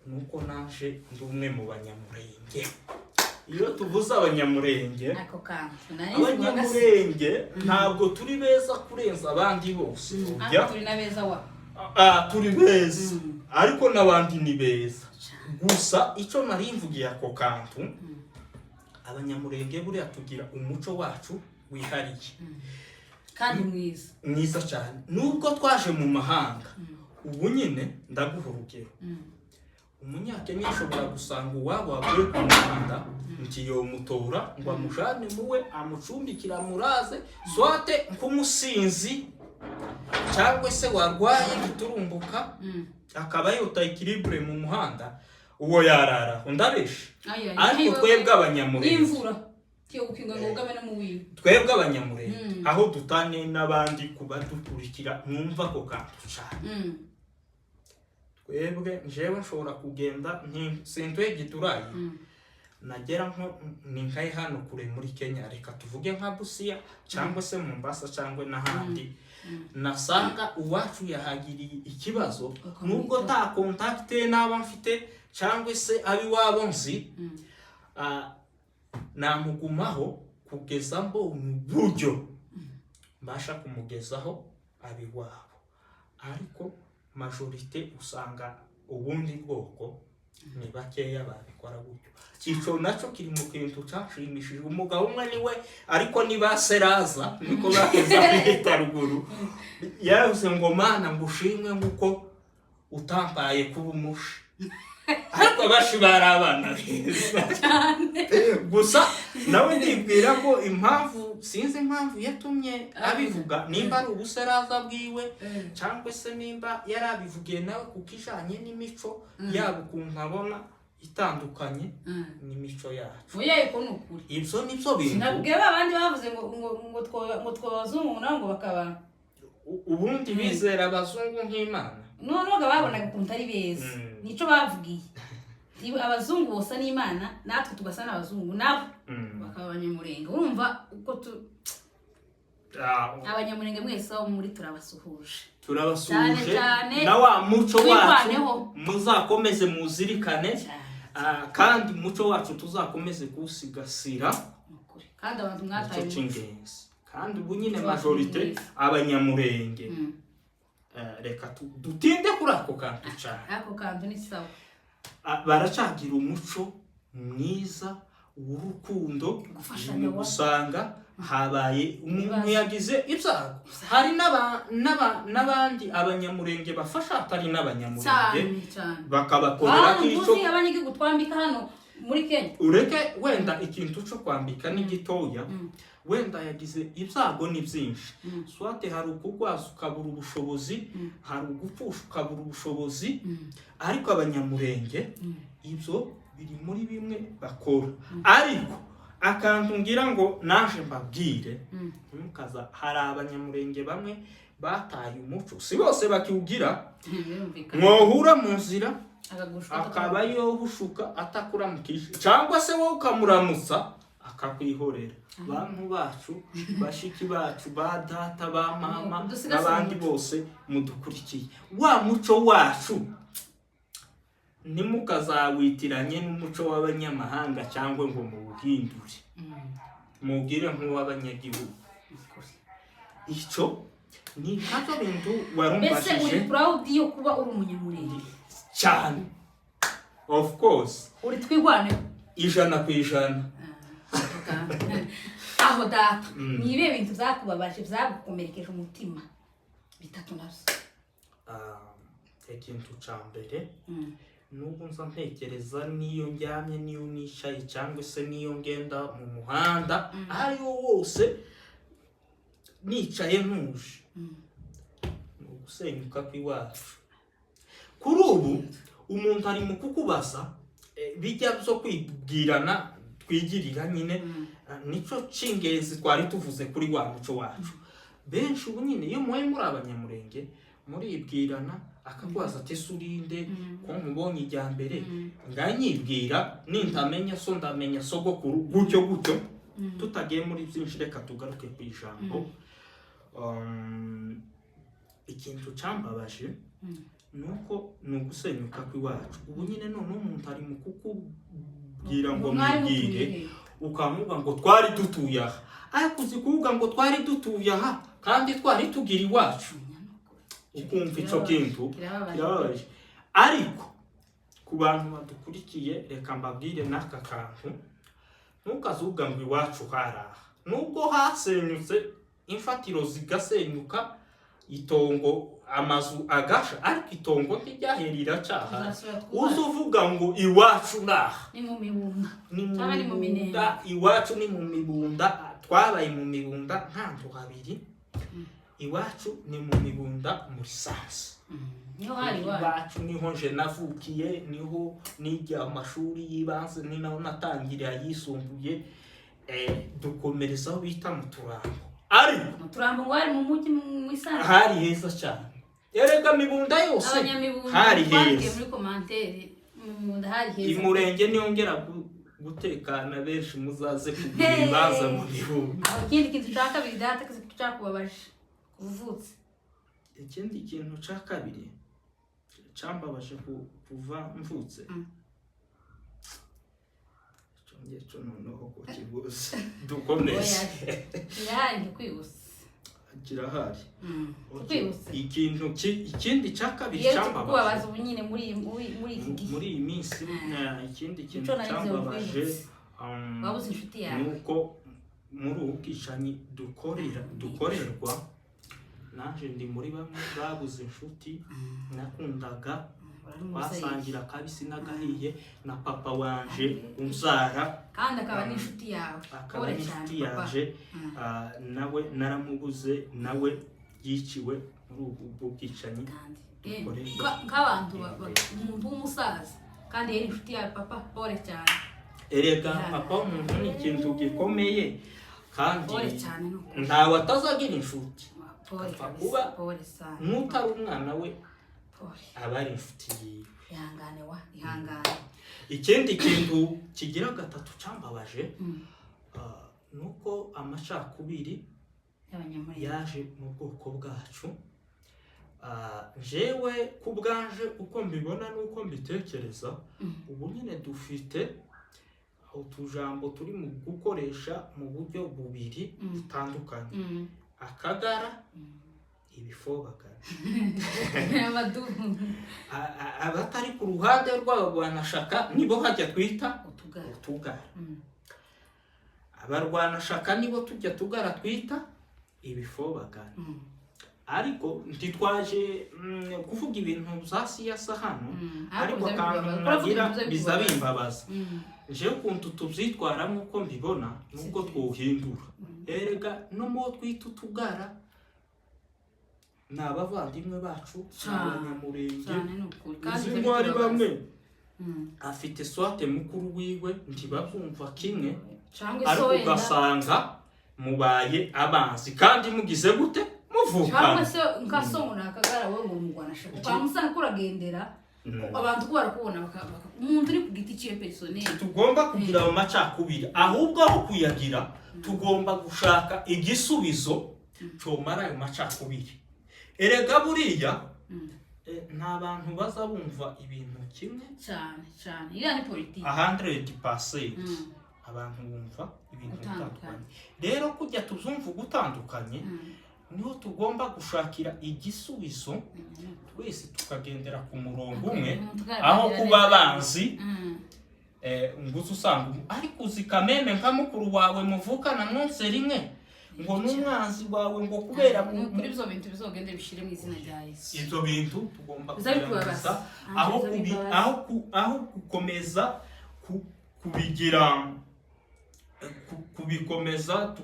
nuko naje ndi umwe mu Banyamurenge. Iyo tuvuze Abanyamurenge, Ako kantu nari nzi ngo agasiga. Abanyamurenge ntabwo turi beza kurenza abandi bose. Ariko turi na beza wa. Turi beza, ariko n'abandi ni beza. Gusa icyo nari mvugiye ako kantu, Abanyamurenge buriya tugira umuco wacu wihariye kandi mwiza. Mwiza cyane, nubwo twaje mu mahanga. Ubu nyine ndaguha urugero: Umunyakenya ashobora gusanga uwabo waguye ku muhanda, ntiyomutora ngo amujane muwe, amucumbikire, amuraze, soit nk'umusinzi cyangwa se warwaye giturumbuka, akaba yota équilibre mu muhanda, uwo yarara. Ndabeshe? Ay, ay, Ariko ay, twebwe Abanyamurenge, n'imvura kiyo gukinga ngo ugame no mu wiwe. Twebwe Abanyamurenge, aho dutaniye n'abandi kuba dukurikira, mwumva ako kantu cyane, twebwe, njyewe nshobora kugenda nti sintwe giturayi, nagera nko ni nkayi hano kure muri Kenya, reka tuvuge nka Busia cyangwa se Mombasa cyangwa n'ahandi, nasanga uwacu yahagiriye ikibazo, Ukamwitaho. nubwo nta contact naba mfite cyangwa se ab'iwabo nzi, namugumaho kugeza mbonye uburyo mbasha kumugezaho ab'iwabo. Ariko majorité usanga ubundi bwoko Ni bakeya babikora gutyo. Ico naco kiri mu kintu canshimishije. Umugabo umwe niwe, ariko ni ba seraza niko baheza bita ruguru, yaravuze ngo: "Mana, ngushimwe nguko utampaye kuba umushi." Ariko abashi bari abana beza. Gusa nawe ndibwira ko impamvu, sinzi impamvu yatumye abivuga, nimba ari ubuseraza bwiwe cyangwa se nimba yarabivugiye nawe kuko ijanye n'imico yabo, ukuntu abona itandukanye n'imico yacu. Oya, uko ni ukuri. Ibyo nibyo bintu. Sinabwiye ba bandi bavuze ngo twabazungu nabo ngo bakaba Ubundi bizera abazungu nk'imana. Noneho babonaga ukuntu ari beza. Nico bavugiye. Abazungu bosa n'imana, natwe tugasa n'abazungu, nabo bakaba abanyamurenge. Urumva uko tu Abanyamurenge mwese aho muri, turabasuhuje. Turabasuhuje. Cyane cyane. Na wa muco wacu Twirwaneho. muzakomeze muzirikane. Cyane. Kandi umuco wacu tuzakomeze kuwusigasira. Ni ukuri. Kandi abantu Nicyo mwataye umuco. cy'ingenzi. Kandi ubu nyine Umuco wacu majorité ni mwiza. abanyamurenge, reka dutinde kuri ako kantu cyane. Ako kantu ni sawa. Baracagira umuco mwiza w'urukundo. Gufashanya mu gusanga habaye umuntu Ibibazo. yagize ibyago, hari n'abandi abanyamurenge bafasha atari n'abanyamurenge, Cyane cyane. bakabakorera Bantu nk'icyo. tuzi abanyagihugu twambika hano muri Kenya. Ureke wenda ikintu cyo kwambika ni gitoya, wenda yagize ibyago ni byinshi, soit hari ukugwaza ukabura ubushobozi, hari ugupfusha ukabura ubushobozi, ariko abanyamurenge ibyo biri muri bimwe bakora. Ariko akantu ngira ngo naje mbabwire, ntimukaza, hari abanyamurenge bamwe bataye umuco, si bose bakiwugira. Birumvikana. Mwohura mu nzira, Akagushuka. akaba yohushuka atakuramukije, cyangwa se wowe ukamuramutsa akakwihorera. Bantu bacu, bashiki bacu, ba data, ba mama, Dusigasire n'abandi umuco. bose mudukurikiye, wa muco wacu ntimukazawitiranye n'umuco w'abanyamahanga cyangwa ngo muwuhindure, mugire nk'uw'abanyagihugu. Ukuri. Icyo ni nkabyo bintu Mbese uri warumbajije. proud yo kuba uri umunyamurenge? Cyane, of course. Uri twigwaneho? 100%. Aho data, ni ibihe bintu byakubabaje, byagukomerekeje umutima, bitatu nabyo? Ikintu cya mbere n'ubu nza ntekereza, n'iyo ndyamye, n'iyo nicaye, cyangwa se n'iyo ngenda mu muhanda aho ariwo wose nicaye ntuje, ni ugusenyuka kw'iwacu. Kuri ubu umuntu ari mu kukubaza, bijya byo kwibwirana twigirira nyine, nico cy'ingenzi twari tuvuze kuri wa muco wacu. Benshi ubu nyine iyo mubaye muri abanyamurenge muribwirana, akakubaza ati: "Ese urinde ko nkubonye ijya mbere?" Nganyibwira, nintamenya so ndamenya sogokuru, gutyo gutyo. Tutagiye muri byinshi, reka tugaruke ku ijambo. Ikintu cyambabaje nuko ni ugusenyuka kw'iwacu. Ubu nyine noneho umuntu ari mu kukubwira ngo Mwari mwibwire, mutuye he? Ukamuvuga ngo twari dutuye aha, ariko uzi kuvuga ngo twari dutuye aha kandi twari tugira iwacu, ukumva ico kintu Kirababaje. kirababaje. Ariko ku bantu badukurikiye, reka mbabwire n'aka kantu: ntukazuga ngo iwacu hari aha, nubwo hasenyutse, imfatiro zigasenyuka, itongo, amazu agasha, ariko itongo ntiryahera, iracyahari. Tuzasubira twubake. Uza uvuga ngo iwacu naha, Ni mu Mibunda. Ni mu Cyangwa ni mu Mibunda. Minembwe. Iwacu ni mu Mibunda. Twabaye mu Mibunda nkantu habiri. Iwacu ni mu Mibunda muri Sansi. Niho hari iwacu. Iwacu niho nje navukiye, niho niga amashuri y'ibanze, ni naho natangiriye ayisumbuye, dukomereza aho bita mu Turambo. Ariko Mu Turambo ngo hari mu mujyi, mu isanzwe. hari heza cyane. Erega Mibunda yose Abanyamibunda hari twandikiye heza. muri commentaire, mu Mibunda hari heza. Imurenge niyongera gutekana, benshi muzaze kugura ibibanza mu Mibunda. Aho ikindi kintu cya kabiri data cyakubabaje kuva uvutse? Ikindi kintu cya kabiri cyambabaje kuva mvutse, icyo ngicyo noneho ko kibuze, dukomeze. Oya, kirahari, ntikwibutse. Kirahari. Tukwibutse. Ikintu ikindi cya kabiri Iyo cyambabaje kubabaza ubu nyine muri iki gihe. Muri iyi minsi, ikindi kintu Ico narize cyambabaje, ukwibutse. Wabuze inshuti yawe. Ni uko muri ubu bwicanyi dukorerwa, naje ndi muri bamwe babuze inshuti nakundaga, twasangira akabisi n'agahiye na papa wanje unzara. Kandi akaba n'inshuti yawe. Akaba Pole n'inshuti cyane, papa. yanje. Nawe naramubuze, nawe yiciwe muri ubu bwicanyi Kandi dukorerwa. Nk'abantu umuntu w'umusaza kandi yari inshuti yawe, papa, pole cyane. Erega Yeah. papa w'umuntu ni ikintu gikomeye kandi Pole cyane ni ukuri. Ntawe atazagira inshuti. Pole Apfa kabisa, kuba pole sana. n'utari umwana we Pole. aba ari inshuti yiwe. Ihangane wa, ihangane. Ikindi kintu kigira gatatu cyambabaje, ni uko amacakubiri y'Abanyamurenge yaje mu bwoko bwacu. Jewe ku bwanje uko mbibona n'uko mbitekereza, ubu nyine dufite utujambo turi mu gukoresha mu buryo bubiri butandukanye: akagara, ibifobagana. Abadubu. Abatari ku ruhande rw'abarwanashaka nibo hajya twita utugara. Utugara. Abarwanashaka nibo tujya tugara twita ibifobagana. Ariko ntitwaje kuvuga ibintu bya siyasa hano, ariko biza akantu bikubabaza. nagira Uravuga ibintu biza biza bimbabaza, jewe ukuntu tubyitwaramo, uko mbibona, nubwo twuhindura, erega no mu bo twita utugara ni abavandimwe bacu, ni Cane. Abanyamurenge. Cyane ni ukuri, kandi Uzi biza ngo hari bitubabaza. bamwe afite swate mukuru wiwe ntibabyumva kimwe, Cyangwa se ariko wenda ugasanga mubaye abanzi kandi mugize gute, cyangwa muvukana. se nka so ngo ni akagara, wowe ngo umugwanasha, ukamusanga ko uragendera abantu ko barakubona umuntu uri ku giti ciwe personnel. Tugomba kugira ayo macakubiri, ahubwo aho kuyagira tugomba gushaka igisubizo comara ayo macakubiri. Erega buriya nta bantu baza bumva ibintu kimwe. Cyane cyane, iriya ni politiki. 100%. Abantu bumva ibintu Gutandukanye. bitandukanye. Rero kujya tuzumva ugutandukanye, niho tugomba gushakira igisubizo, twese tukagendera ku murongo umwe, aho kuba abanzi. Nguzi usanga ariko uzi kameme nka mukuru wawe muvukana mwonse rimwe ngo n'umwanzi wawe ngo kubera Kuri ibyo bintu bizogende bishire mu izina rya Yesu. Ibyo bintu tugomba Biza bikubabaza. kubirangiza, Ah, aho biza bimbabaza. aho gukomeza kubigira kubikomeza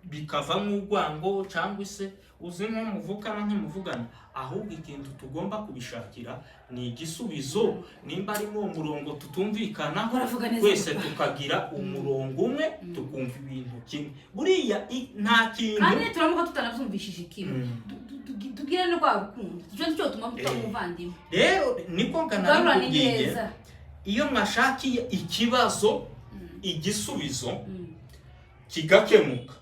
bikavamo urwango, cyangwa se uzi nko muvukana ntimuvugana. Ahubwo ikintu tugomba kubishakira ni igisubizo, nimba ari uwo murongo tutumvikanaho, Uravuga neza, twese papa. tukagira umurongo umwe, tukumva ibintu kimwe. Buriya nta kintu Kandi nituramuka tutanabyumvishije kimwe, tugire no rwa rukundo, icyo nicyo tuma tuba umuvandimwe. Rero niko ngana tugarurane bikubwiye, neza. iyo mwashakiye ikibazo igisubizo kigakemuka,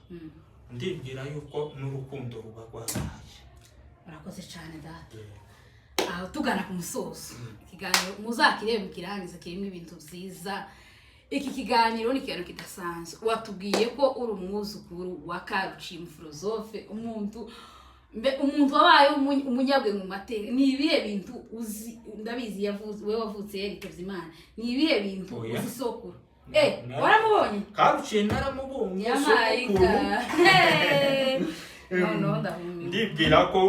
ndibwira yuko n'urukundo ruba rwabaye. Urakoze cyane, data. Aho tugana ku musozo, ikiganiro muzakirebe mukirangiza, kirimo ibintu byiza. Iki kiganiro ni ikiganiro kidasanzwe. Watubwiye ko uri umwuzukuru wa Karucimu philosophe, umuntu mbe umuntu wabaye umunyabwenge mu mateka. Ni ibihe bintu uzi? Ndabizi yavuze we wavutse yaritavye Imana. Ni ibihe bintu Oya. uzi sokuru? Na- Waramubonye? Karuciye naramubonye. Yamayika. Sokuru. Noneho ndahumiwe. Ndibwira ko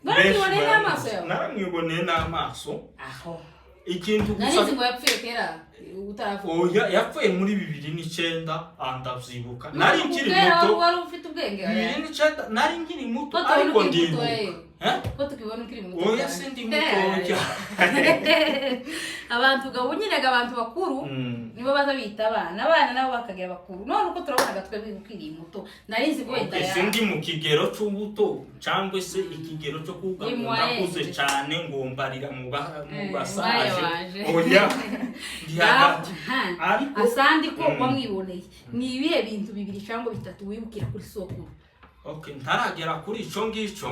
Waramwiboneye benshi n'amaso yawe? Naramwiboneye n'amaso. Aho Ikintu gusa narizi ngo yapfuye kera utaravuka. Oya, yapfuye muri 2009, ndabyibuka nari nkiri Kera muto. Wari ufite ubwenge, oya. 2009 nari nkiri muto, Ko tubona ariko ukiri ndibuka. muto, Eh? Ko tukibona ukiri muto Oya, cyane. sindi mutoya. Abantu gabo nyine, abantu bakuru nibo baza bita abana, abana nabo bakagira bakuru. None uko turabonaga twebwe ukiri muto, narizi ngo wenda Okay, ya sindi mu kigero c'ubuto cyangwa se ikigero cyo kuvuga Ni ngo moyenne. ndakuze cyane ngo mbarira mu basaje. Mwaye waje. Oya, ndi hagati. Ariko Asandi ko wamwiboneye, ni ibihe bintu bibiri cyangwa bitatu wibukira kuri sokuru? Okay, ntaragera kuri ico ngico,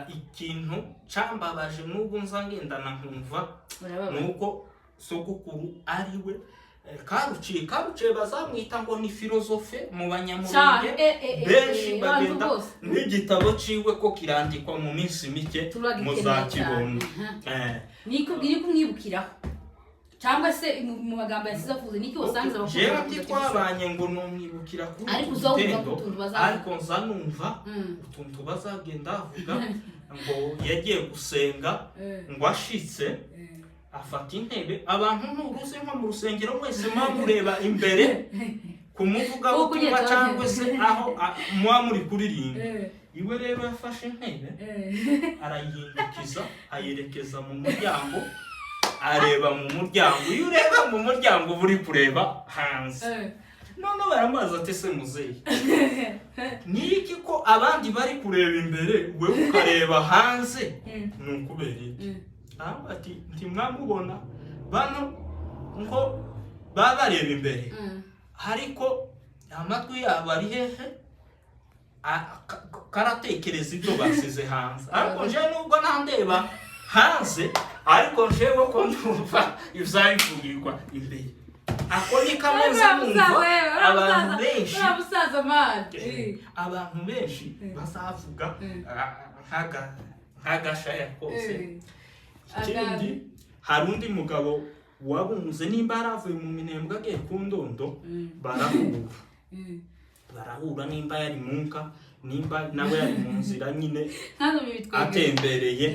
ikintu cambabaje n'ubu nza ngendana nkumva Urababaye. nuko sogokuru ari we Karuciye, Karuciye bazamwita ngo ni philosophe mu Banyamurenge. Cyane, Benshi abantu bagenda bose. N'igitabo ciwe ko kirandikwa mu minsi mike, Turagikeneye muzakibona. cyane. Niko iri kumwibukiraho cyangwa se mu magambo yasize avuze, niki wasangiza abakunzi Jewe ba Kunda TV Show? Ntitwabanye ngo numwibukira kuri Ariko iki uzawumva gitendo, utuntu bazavuga. Ariko nza numva utuntu bazagenda avuga ngo yagiye gusenga, ngo ashitse afata intebe. Abantu nturuzi nko mu rusengero mwese muba mureba imbere ku muvugabutumwa Kuko ugiye cyangwa se aho muba muri kuririmba. Iwe rero yafashe intebe, arayihindukiza, ayerekeza mu muryango, areba mu muryango. Iyo ureba mu muryango uba uri kureba hanze. Noneho baramubaza ati: "Se muzeyi, ni iki ko abandi bari kureba imbere, wewe ukareba hanze, ni ukubera iki?" Aravuga ati: "Ntimwamubona bano ngo baba bareba imbere, ariko amatwi yabo ari hehe? Karatekereza ibyo basize hanze. Ariko nje nubwo nandeba hanze, ariko njewe ko ndumva ivyabivugirwa imbere." Ako ni kamwe nza numva abantu benshi, Uriya musaza man. Abantu benshi bazavuga, nk'agashaya kose. Ikindi, hari undi mugabo wabunze, nimba yaravuye mu Minembwe agiye ku Ndondo, barahura. Barahura, nimba yari mu nka, nimba nawe yari mu nzira nyine Ntabwo bitwenge. atembereye.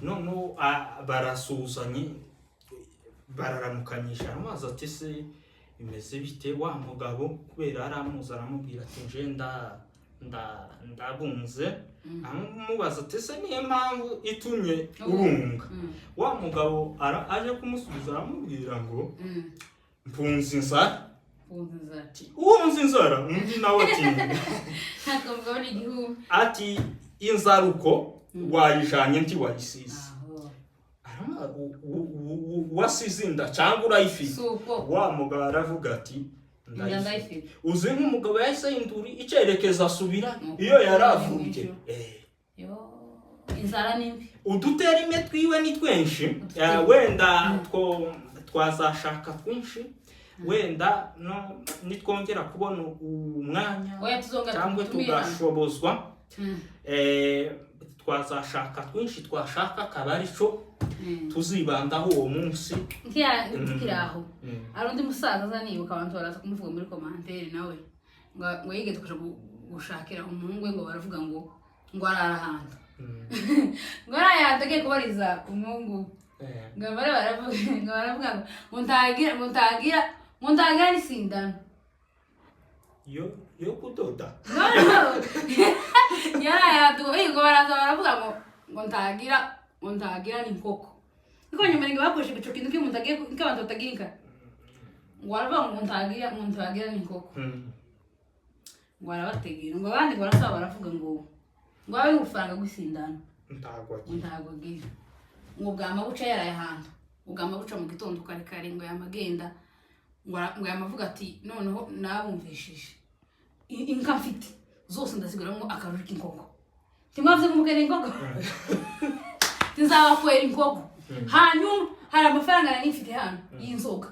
Noneho barasuhuzanye, bararamukanyisha. Aramubaza ati: "Se bimeze bite?" Wa mugabo, kubera aramuzi, aramubwira ati: "Nje ndabunze." Aramubaza ati: "Se niyo mpamvu itumye urunga?" Wa mugabo aje kumusubiza, aramubwira ngo: "Mpunze inzara." Mpunze inzara. Ati: "Uhunze inzara?" Undi nawe ati: Ntabwo mugabo ni igihumbi. Ati: "Inzara uko wayijanye ntiwayisize." Aho. Wasize inda cyangwa urayifite? Si uko. Wa mugabo aravuga ati: Inda "Ndayifite." ndayifite. Uzi nk'umugabo yahise ahindura icyerekezo, asubira Nuko iyo yari avuye. Ijuru. Yo, inzara ni mbi. Uduterime twiwe ni twinshi. Uduterime. Wenda twazashaka twinshi, wenda no nitwongera kubona umwanya Oya, tuzongera cyangwa tugutumire hano. tugashobozwa, twazashaka twinshi, twashaka akaba ari cyo tuzibandaho uwo munsi. Tukiri aho, hari undi musaza aza nibuka, abantu baraza kumuvuga muri commentaire nawe, ngo yigeze kuja gushakira umuhungu we, ngo baravuga ngo arara ahantu, ngo araye ahantu agiye kubariza umuhungu we. Ngo bare baravuga, ngo ntagira n'isindano Yo kudoda? No, yaraye ahantu, ngo baraza baravuga ngo ntagira n'inkoko. Niko nyuma ngo bakoresha ico kintu k'umuntu agiye, k'abantu batagira inka, ngo baravuga ngo ntagira n'inkoko. Ngo arabategera, ngo abandi ngo barasaba, baravuga ngo abe ubufaranga bw'isindano. Ntabwo Ngo agira. Ntabwo agira. Ngo bwama buca yaraye ahantu, ngo bwama buca mu gitondo kare kare, ngo yamagenda, ngo yamavuga ati: "Noneho nabumvishije, inka mfite zose ndaziguramo akaruri k'inkoko. Ntimwavuze ngo mukeneye inkoko? Nzabakwera inkoko. Hanyuma hari amafaranga nari mfite hano y'inzoga."